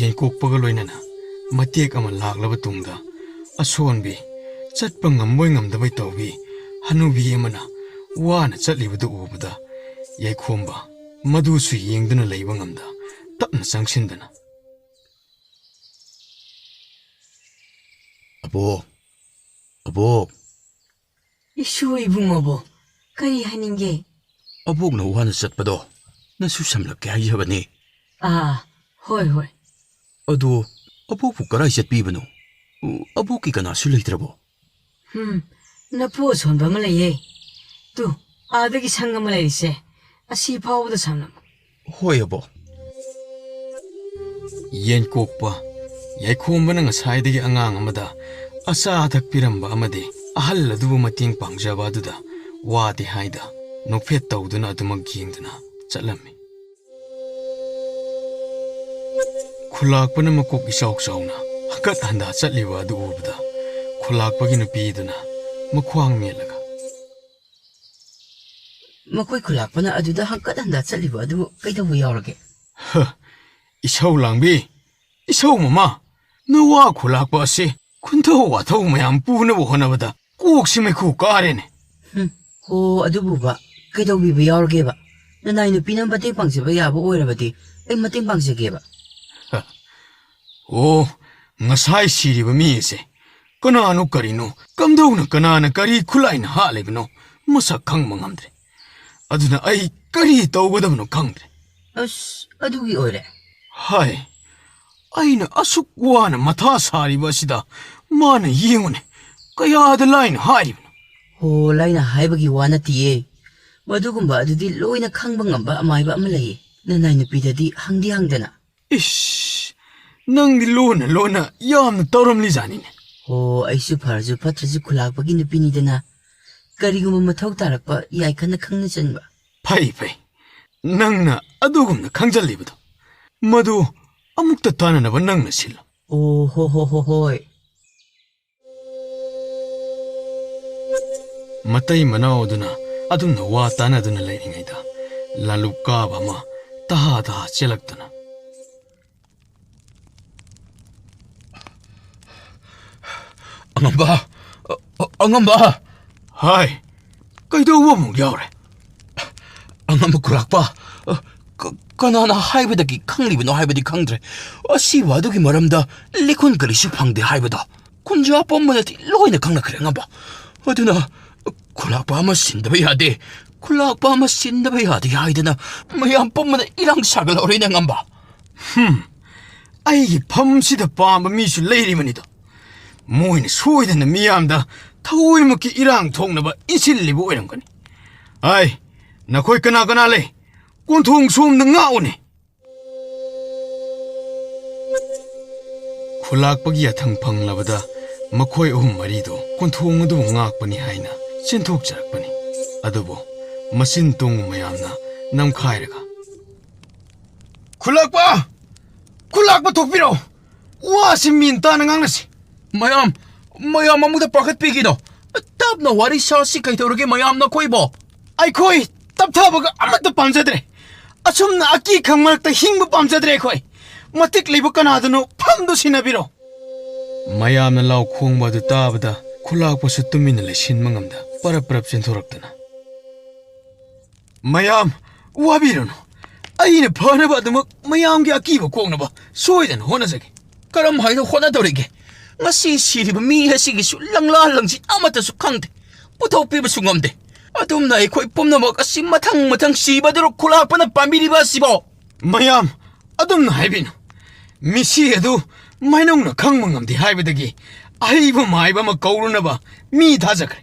ꯌꯦꯟꯀꯣꯛꯄꯒ ꯂꯣꯏꯅꯅ ꯃꯇꯦꯛ ꯑꯃ ꯂꯥꯛꯂꯕ ꯇꯨꯡꯗ, ꯑꯁꯣꯟꯕꯤ, ꯆꯠꯄ ꯉꯝꯕꯣꯏ ꯉꯝꯗꯕꯣꯏ ꯇꯧꯕꯤ ꯍꯅꯨꯕꯤ ꯑꯃꯅ ꯋꯥꯅ ꯆꯠꯂꯤꯕꯗꯨ ꯎꯕꯗ, ꯌꯥꯏꯈꯣꯝꯕ ꯃꯗꯨꯁꯨ ꯌꯦꯡꯗꯨꯅ ꯂꯩꯕ ꯉꯝꯗ ꯇꯞꯅ ꯆꯪꯁꯤꯟꯗꯨꯅ, "ꯑꯕꯣꯛ, ꯑꯕꯣꯛ!" "ꯏꯁꯨ ꯏꯕꯨꯡꯉꯣꯕꯨ ꯀꯔꯤ ꯍꯥꯏꯅꯤꯡꯒꯦ?" "ꯑꯕꯣꯛꯅ ꯋꯥꯅ ꯆꯠꯄꯗꯣ ꯅꯁꯨ ꯁꯝꯂꯛꯀꯦ ꯍꯥꯏꯖꯕꯅꯤ꯫" "ꯑꯥ, ꯍꯣꯏ, ꯍꯣꯏ꯫" "ꯑꯗꯣ ꯑꯕꯣꯛꯄꯨ ꯀꯔꯥꯏ ꯆꯠꯄꯤꯕꯅꯣ? ꯑꯕꯣꯛꯀꯤ ꯀꯅꯥꯁꯨ ꯂꯩꯇ꯭ꯔꯕꯣ?" "ꯎꯝ, ꯅꯄꯨ ꯑꯁꯣꯟꯕ ꯑꯃ ꯂꯩꯌꯦ꯫ ꯇꯨ, ꯑꯥꯗꯒꯤ ꯁꯪ ꯑꯃ ꯂꯩꯔꯤꯁꯦ, ꯑꯁꯤ ꯐꯥꯎꯕꯗ ꯁꯪꯂꯝꯃꯨ꯫" "ꯍꯣꯏ, ꯑꯕꯣꯛ꯫" ꯌꯦꯟꯀꯣꯛꯄ ꯌꯥꯏꯈꯣꯝꯕꯅ ꯉꯁꯥꯏꯗꯒꯤ ꯑꯉꯥꯡ ꯑꯃꯗ ꯑꯆꯥ ꯑꯊꯛ ꯄꯤꯔꯝꯕ ꯑꯃꯗꯤ ꯑꯍꯜ ꯑꯗꯨꯕꯨ ꯃꯇꯦꯡ ꯄꯥꯡꯖꯕ ꯑꯗꯨꯗ ꯋꯥꯗꯤ ꯍꯥꯏꯗ, ꯅꯣꯛꯐꯦꯠ ꯇꯧꯗꯨꯅ ꯑꯗꯨꯃꯛ ꯌꯦꯡꯗꯨꯅ ꯆꯠꯂꯝꯃꯤ꯫ ꯈꯨꯂꯥꯛꯄꯅ ꯃꯀꯣꯛ ꯏꯆꯥꯎ ꯆꯥꯎꯅ ꯍꯪꯀꯠ ꯍꯟꯗ ꯆꯠꯂꯤꯕ ꯑꯗꯨ ꯎꯕꯗ ꯈꯨꯂꯥꯛꯄꯒꯤ ꯅꯨꯄꯤꯗꯨꯅ ꯃꯈ꯭ꯋꯥꯡ ꯃꯦꯠꯂꯒ, "ꯃꯈꯣꯏ ꯈꯨꯂꯥꯛꯄꯅ ꯑꯗꯨꯗ ꯍꯪꯀꯠ ꯍꯟꯗ ꯆꯠꯂꯤꯕ ꯑꯗꯨꯕꯨ ꯀꯩꯗꯧꯕ ꯌꯥꯎꯔꯒꯦ?" "ꯍ, ꯏꯁꯧ ꯂꯥꯡꯕꯤ, ꯏꯁꯧ ꯃꯃꯥ, ꯅꯋꯥ ꯈꯨꯂꯥꯛꯄ ꯑꯁꯤ ꯈꯨꯟꯊꯧ ꯋꯥꯊꯧ ꯃꯌꯥꯝ ꯄꯨꯅꯕ ꯍꯣꯠꯅꯕꯗ ꯀꯣꯛꯁꯤ ꯃꯩꯈꯨ ꯀꯥꯔꯦꯅꯦ!" "ꯍꯨꯝ, ꯍꯣ, ꯑꯗꯨꯕꯨꯕ ꯀꯩꯗꯧꯕꯤꯕ ꯌꯥꯎꯔꯒꯦꯕ? ꯅꯅꯥꯏ ꯅꯨꯄꯤꯅ ꯃꯇꯦꯡ ꯄꯥꯡꯖꯕ ꯌꯥꯕ ꯑꯣꯏꯔꯕꯗꯤ ꯑꯩ ꯃꯇꯦꯡ ꯄꯥꯡꯖꯒꯦꯕ꯫" "ꯑꯣ, ꯉꯁꯥꯏ ꯁꯤꯔꯤꯕ ꯃꯤ ꯑꯁꯦ ꯀꯅꯥꯅꯣ ꯀꯔꯤꯅꯣ, ꯀꯝꯗꯧꯅ ꯀꯅꯥꯅ ꯀꯔꯤ ꯈꯨꯠꯂꯥꯏꯅ ꯍꯥꯠꯂꯤꯕꯅꯣ ꯃꯁꯛ ꯈꯪꯕ ꯉꯝꯗ꯭ꯔꯦ꯫ ꯑꯗꯨꯅ ꯑꯩ ꯀꯔꯤ ꯇꯧꯒꯗꯕꯅꯣ ꯈꯪꯗ꯭ꯔꯦ꯫" "ꯑꯁ, ꯑꯗꯨꯒꯤ ꯑꯣꯏꯔꯦ?" "ꯍꯥꯏ, ꯑꯩꯅ ꯑꯁꯨꯛ ꯋꯥꯅ ꯃꯊꯥ ꯁꯥꯔꯤꯕ ꯑꯁꯤꯗ ꯃꯥꯅ ꯌꯦꯡꯉꯨꯅꯦ, ꯀꯌꯥꯗ ꯂꯥꯏꯅ ꯍꯥꯏꯔꯤꯕꯅꯣ꯫" "ꯍꯣ, ꯂꯥꯏꯅ ꯍꯥꯏꯕꯒꯤ ꯋꯥ ꯅꯠꯇꯤꯌꯦ꯫ ꯃꯗꯨꯒꯨꯝꯕ ꯑꯗꯨꯗꯤ ꯂꯣꯏꯅ ꯈꯪꯕ ꯉꯝꯕ ꯑꯃꯥꯏꯕ ꯑꯃ ꯂꯩꯌꯦ꯫ ꯅꯅꯥꯏ ꯅꯨꯄꯤꯗꯗꯤ ꯍꯪꯗꯤ ꯍꯪꯗꯅ꯫" "ꯏꯁ, ꯅꯪꯗꯤ ꯂꯣꯟꯅ ꯂꯣꯟꯅ ꯌꯥꯝꯅ ꯇꯧꯔꯝꯂꯤꯖꯥꯠꯅꯤꯅꯦ꯫" "ꯍꯣ, ꯑꯩꯁꯨ ꯐꯔꯁꯨ ꯐꯠꯇ꯭ꯔꯁꯨ ꯈꯨꯂꯥꯛꯄꯒꯤ ꯅꯨꯄꯤꯅꯤꯗꯅ꯫ ꯀꯔꯤꯒꯨꯝꯕ ꯃꯊꯧ ꯇꯥꯔꯛꯄ ꯌꯥꯏ ꯈꯟꯅ ꯈꯪꯅ ꯆꯟꯕ꯫" "ꯐꯩ, ꯐꯩ꯫ ꯅꯪꯅ ꯑꯗꯨꯒꯨꯝꯅ ꯈꯪꯖꯜꯂꯤꯕꯗꯣ, ꯃꯗꯨ ꯑꯃꯨꯛꯇ ꯇꯥꯟꯅꯅꯕ ꯅꯪꯅ ꯁꯤꯜꯂꯨ꯫" "ꯑꯣ, ꯍꯣ, ꯍꯣ, ꯍꯣ, ꯍꯣꯏ꯫" ꯃꯇꯩ ꯃꯅꯥꯎ ꯑꯗꯨꯅ ꯑꯗꯨꯝꯅ ꯋꯥ ꯇꯥꯅꯗꯨꯅ ꯂꯩꯔꯤꯉꯩꯗ, ꯂꯥꯂꯨꯛ ꯀꯥꯕ ꯑꯃ ꯇꯍꯥ ꯇꯍꯥ ꯆꯦꯜꯂꯛꯇꯨꯅ, "ꯑꯉꯝꯕ! ꯑ-, ꯑ-, ꯑꯉꯝꯕ!" "ꯍꯥꯏ, ꯀꯩꯗꯧꯕ ꯑꯃꯨꯛ ꯌꯥꯎꯔꯦ?" "ꯑꯉꯝꯕ ꯈꯨꯂꯥꯛꯄ, ꯑ, ꯀ-, ꯀꯅꯥꯅ ꯍꯥꯏꯕꯗꯒꯤ ꯈꯪꯂꯤꯕꯅꯣ ꯍꯥꯏꯕꯗꯤ ꯈꯪꯗ꯭ꯔꯦ꯫ ꯑꯁꯤꯕ ꯑꯗꯨꯒꯤ ꯃꯔꯝꯗ ꯂꯤꯈꯨꯟ ꯀꯔꯤꯁꯨ ꯐꯪꯗꯦ ꯍꯥꯏꯕꯗꯣ ꯈꯨꯟꯖꯥ ꯄꯨꯝꯕꯅꯗꯤ ꯂꯣꯏꯅ ꯈꯪꯅꯈ꯭ꯔꯦ, ꯑꯉꯝꯕ꯫ ꯑꯗꯨꯅ ꯈꯨꯂꯥꯛꯄ ꯑꯃ ꯁꯤꯟꯗꯕ ꯌꯥꯗꯦ, ꯈꯨꯂꯥꯛꯄ ꯑꯃ ꯁꯤꯟꯗꯕ ꯌꯥꯗꯦ ꯍꯥꯏꯗꯅ ꯃꯌꯥꯝ ꯄꯨꯝꯕꯅ ꯏꯔꯥꯡ ꯁꯥꯒꯠꯍꯧꯔꯦꯅꯦ, ꯑꯉꯝꯕ꯫" "ꯍꯨꯝ, ꯑꯩꯒꯤ ꯐꯝꯁꯤꯗ ꯄꯥꯝꯕ ꯃꯤꯁꯨ ꯂꯩꯔꯤꯕꯅꯤꯗꯣ꯫ ꯃꯣꯏꯅ ꯁꯣꯏꯗꯅ ꯃꯤꯌꯥꯝꯗ ꯊꯑꯣꯏꯃꯛꯀꯤ ꯏꯔꯥꯡ ꯊꯣꯛꯅꯕ ꯏꯟꯁꯤꯜꯂꯤꯕ ꯑꯣꯏꯔꯝꯒꯅꯤ꯫ ꯑꯩ, ꯅꯈꯣꯏ ꯀꯅꯥ ꯀꯅꯥ ꯂꯩ? ꯀꯣꯟꯊꯣꯡ ꯁꯣꯝꯗ ꯉꯥꯛꯎꯅꯦ!" ꯈꯨꯂꯥꯛꯄꯒꯤ ꯌꯥꯊꯪ ꯐꯪꯂꯕꯗ ꯃꯈꯣꯏ ꯑꯍꯨꯝ ꯃꯔꯤꯗꯨ ꯀꯣꯟꯊꯣꯡ ꯑꯗꯨꯕꯨ ꯉꯥꯛꯄꯅꯤ ꯍꯥꯏꯅ ꯆꯦꯟꯊꯣꯛꯆꯔꯛꯄꯅꯤ꯫ ꯑꯗꯨꯕꯨ ꯃꯆꯤꯟ ꯇꯣꯡꯕ ꯃꯌꯥꯝꯅ ꯅꯝꯈꯥꯏꯔꯒ, "ꯈꯨꯂꯥꯛꯄ! ꯈꯨꯂꯥꯛꯄ ꯊꯣꯛꯄꯤꯔꯣ! ꯋꯥꯁꯤ ꯃꯦꯟ ꯇꯥꯅ ꯉꯥꯡꯅꯁꯤ꯫ ꯃꯌꯥꯝ, ꯃꯌꯥꯝ ꯑꯃꯨꯛꯇ ꯄꯥꯈꯠꯄꯤꯈꯤꯅꯣ꯫ ꯇꯞꯅ ꯋꯥꯔꯤ ꯁꯥꯁꯤ꯫ ꯀꯩꯗꯧꯔꯒꯦ ꯃꯌꯥꯝ ꯅꯈꯣꯏꯕꯣ? ꯑꯩꯈꯣꯏ ꯇꯞꯊꯕꯒ ꯑꯃꯠꯇ ꯄꯥꯝꯖꯗ꯭ꯔꯦ꯫ ꯑꯁꯨꯝꯅ ꯑꯀꯤ ꯈꯪ ꯃꯔꯛꯇ ꯍꯤꯡꯕ ꯄꯥꯝꯖꯗ꯭ꯔꯦ ꯑꯩꯈꯣꯏ꯫ ꯃꯇꯤꯛ ꯂꯩꯕ ꯀꯅꯥꯗꯅꯣ ꯐꯝꯗꯨ ꯁꯤꯟꯅꯕꯤꯔꯣ꯫ ꯃꯌꯥꯝꯅ ꯂꯥꯎ ꯈꯣꯡꯕ ꯑꯗꯨ ꯇꯥꯕꯗ ꯈꯨꯂꯥꯛꯄꯁꯨ ꯇꯨꯃꯤꯟꯅ ꯂꯩꯁꯤꯟꯕ ꯉꯝꯗ ꯄꯔꯞ ꯄꯔꯞ ꯆꯦꯟꯊꯣꯔꯛꯇꯨꯅ, "ꯃꯌꯥꯝ, ꯋꯥꯕꯤꯔꯨꯅꯨ꯫ ꯑꯩꯅ ꯐꯅꯕ ꯑꯗꯨꯃꯛ ꯃꯌꯥꯝꯒꯤ ꯑꯀꯤꯕ ꯀꯣꯛꯅꯕ ꯁꯣꯏꯗꯅ ꯍꯣꯠꯅꯖꯒꯦ꯫" "ꯀꯔꯝ ꯍꯥꯏꯅ ꯍꯣꯠꯅꯗꯧꯔꯤꯒꯦ? ꯉꯁꯤ ꯁꯤꯔꯤꯕ ꯃꯤ ꯑꯁꯤꯒꯤꯁꯨ ꯂꯪꯂꯥ ꯂꯪꯁꯤꯠ ꯑꯃꯠꯇꯁꯨ ꯈꯪꯗꯦ, ꯄꯨꯊꯣꯛꯄꯤꯕꯁꯨ ꯉꯝꯗꯦ꯫ ꯑꯗꯨꯝꯅ ꯑꯩꯈꯣꯏ ꯄꯨꯝꯅꯃꯛ ꯑꯁꯤ ꯃꯊꯪ ꯃꯊꯪ ꯁꯤꯕꯗꯨꯔ ꯈꯨꯂꯥꯛꯄꯅ ꯄꯥꯝꯕꯤꯔꯤꯕ ꯑꯁꯤꯕꯣ?" "ꯃꯌꯥꯝ, ꯑꯗꯨꯝꯅ ꯍꯥꯏꯕꯤꯅꯨ꯫ ꯃꯤꯁꯤ ꯑꯗꯨ ꯃꯥꯏꯅꯧꯅ ꯈꯪꯕ ꯉꯝꯗꯦ ꯍꯥꯏꯕꯗꯒꯤ ꯑꯍꯩꯕ ꯃꯥꯏꯕ ꯑꯃ ꯀꯧꯔꯨꯅꯕ ꯃꯤ ꯊꯥꯖꯈ꯭ꯔꯦ꯫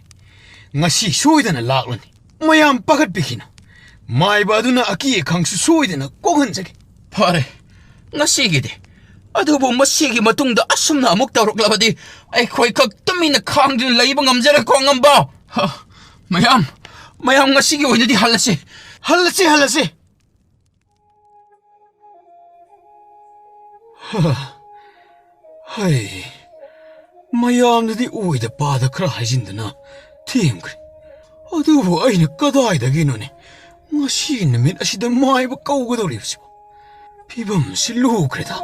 ꯉꯁꯤ ꯁꯣꯏꯗꯅ ꯂꯥꯛꯂꯅꯤ꯫ ꯃꯌꯥꯝ ꯄꯥꯈꯠꯄꯤꯈꯤꯅꯨ꯫ ꯃꯥꯏꯕ ꯑꯗꯨꯅ ꯑꯀꯤ ꯑꯈꯪꯁꯨ ꯁꯣꯏꯗꯅ ꯀꯣꯛꯍꯟꯖꯒꯦ꯫" "ꯐꯔꯦ, ꯉꯁꯤꯒꯤꯗꯤ꯫ ꯑꯗꯨꯕꯨ ꯃꯁꯤꯒꯤ ꯃꯇꯨꯡꯗ ꯑꯁꯨꯝꯅ ꯑꯃꯨꯛ ꯇꯧꯔꯛꯂꯕꯗꯤ ꯑꯩꯈꯣꯏ ꯈꯛ ꯇꯨꯃꯤꯟꯅ ꯈꯥꯡꯗꯨꯅ ꯂꯩꯕ ꯉꯝꯖꯔꯣꯏꯀꯣ, ꯑꯉꯝꯕ꯫ ꯍ, ꯃꯌꯥꯝ, ꯃꯌꯥꯝ ꯉꯁꯤꯒꯤ ꯑꯣꯏꯅꯗꯤ ꯍꯜꯂꯁꯤ꯫" "ꯍꯜꯂꯁꯤ, ꯍꯜꯂꯁꯤ꯫" ꯍ, ꯍꯩ, ꯃꯌꯥꯝꯗꯨꯗꯤ ꯑꯣꯏꯗ ꯄꯥꯗ ꯈꯔ ꯍꯥꯏꯖꯤꯟꯗꯅ ꯊꯦꯝꯈ꯭ꯔꯦ꯫ ꯑꯗꯨꯕꯨ ꯑꯩꯅ ꯀꯗꯥꯏꯗꯒꯤꯅꯣꯅꯦ ꯉꯁꯤ ꯅꯨꯃꯤꯠ ꯑꯁꯤꯗ ꯃꯥꯏꯕ ꯀꯧꯒꯗꯧꯔꯤꯕꯁꯤꯕꯣ? ꯐꯤꯕꯝꯁꯤ ꯂꯨꯈ꯭ꯔꯦꯗ꯫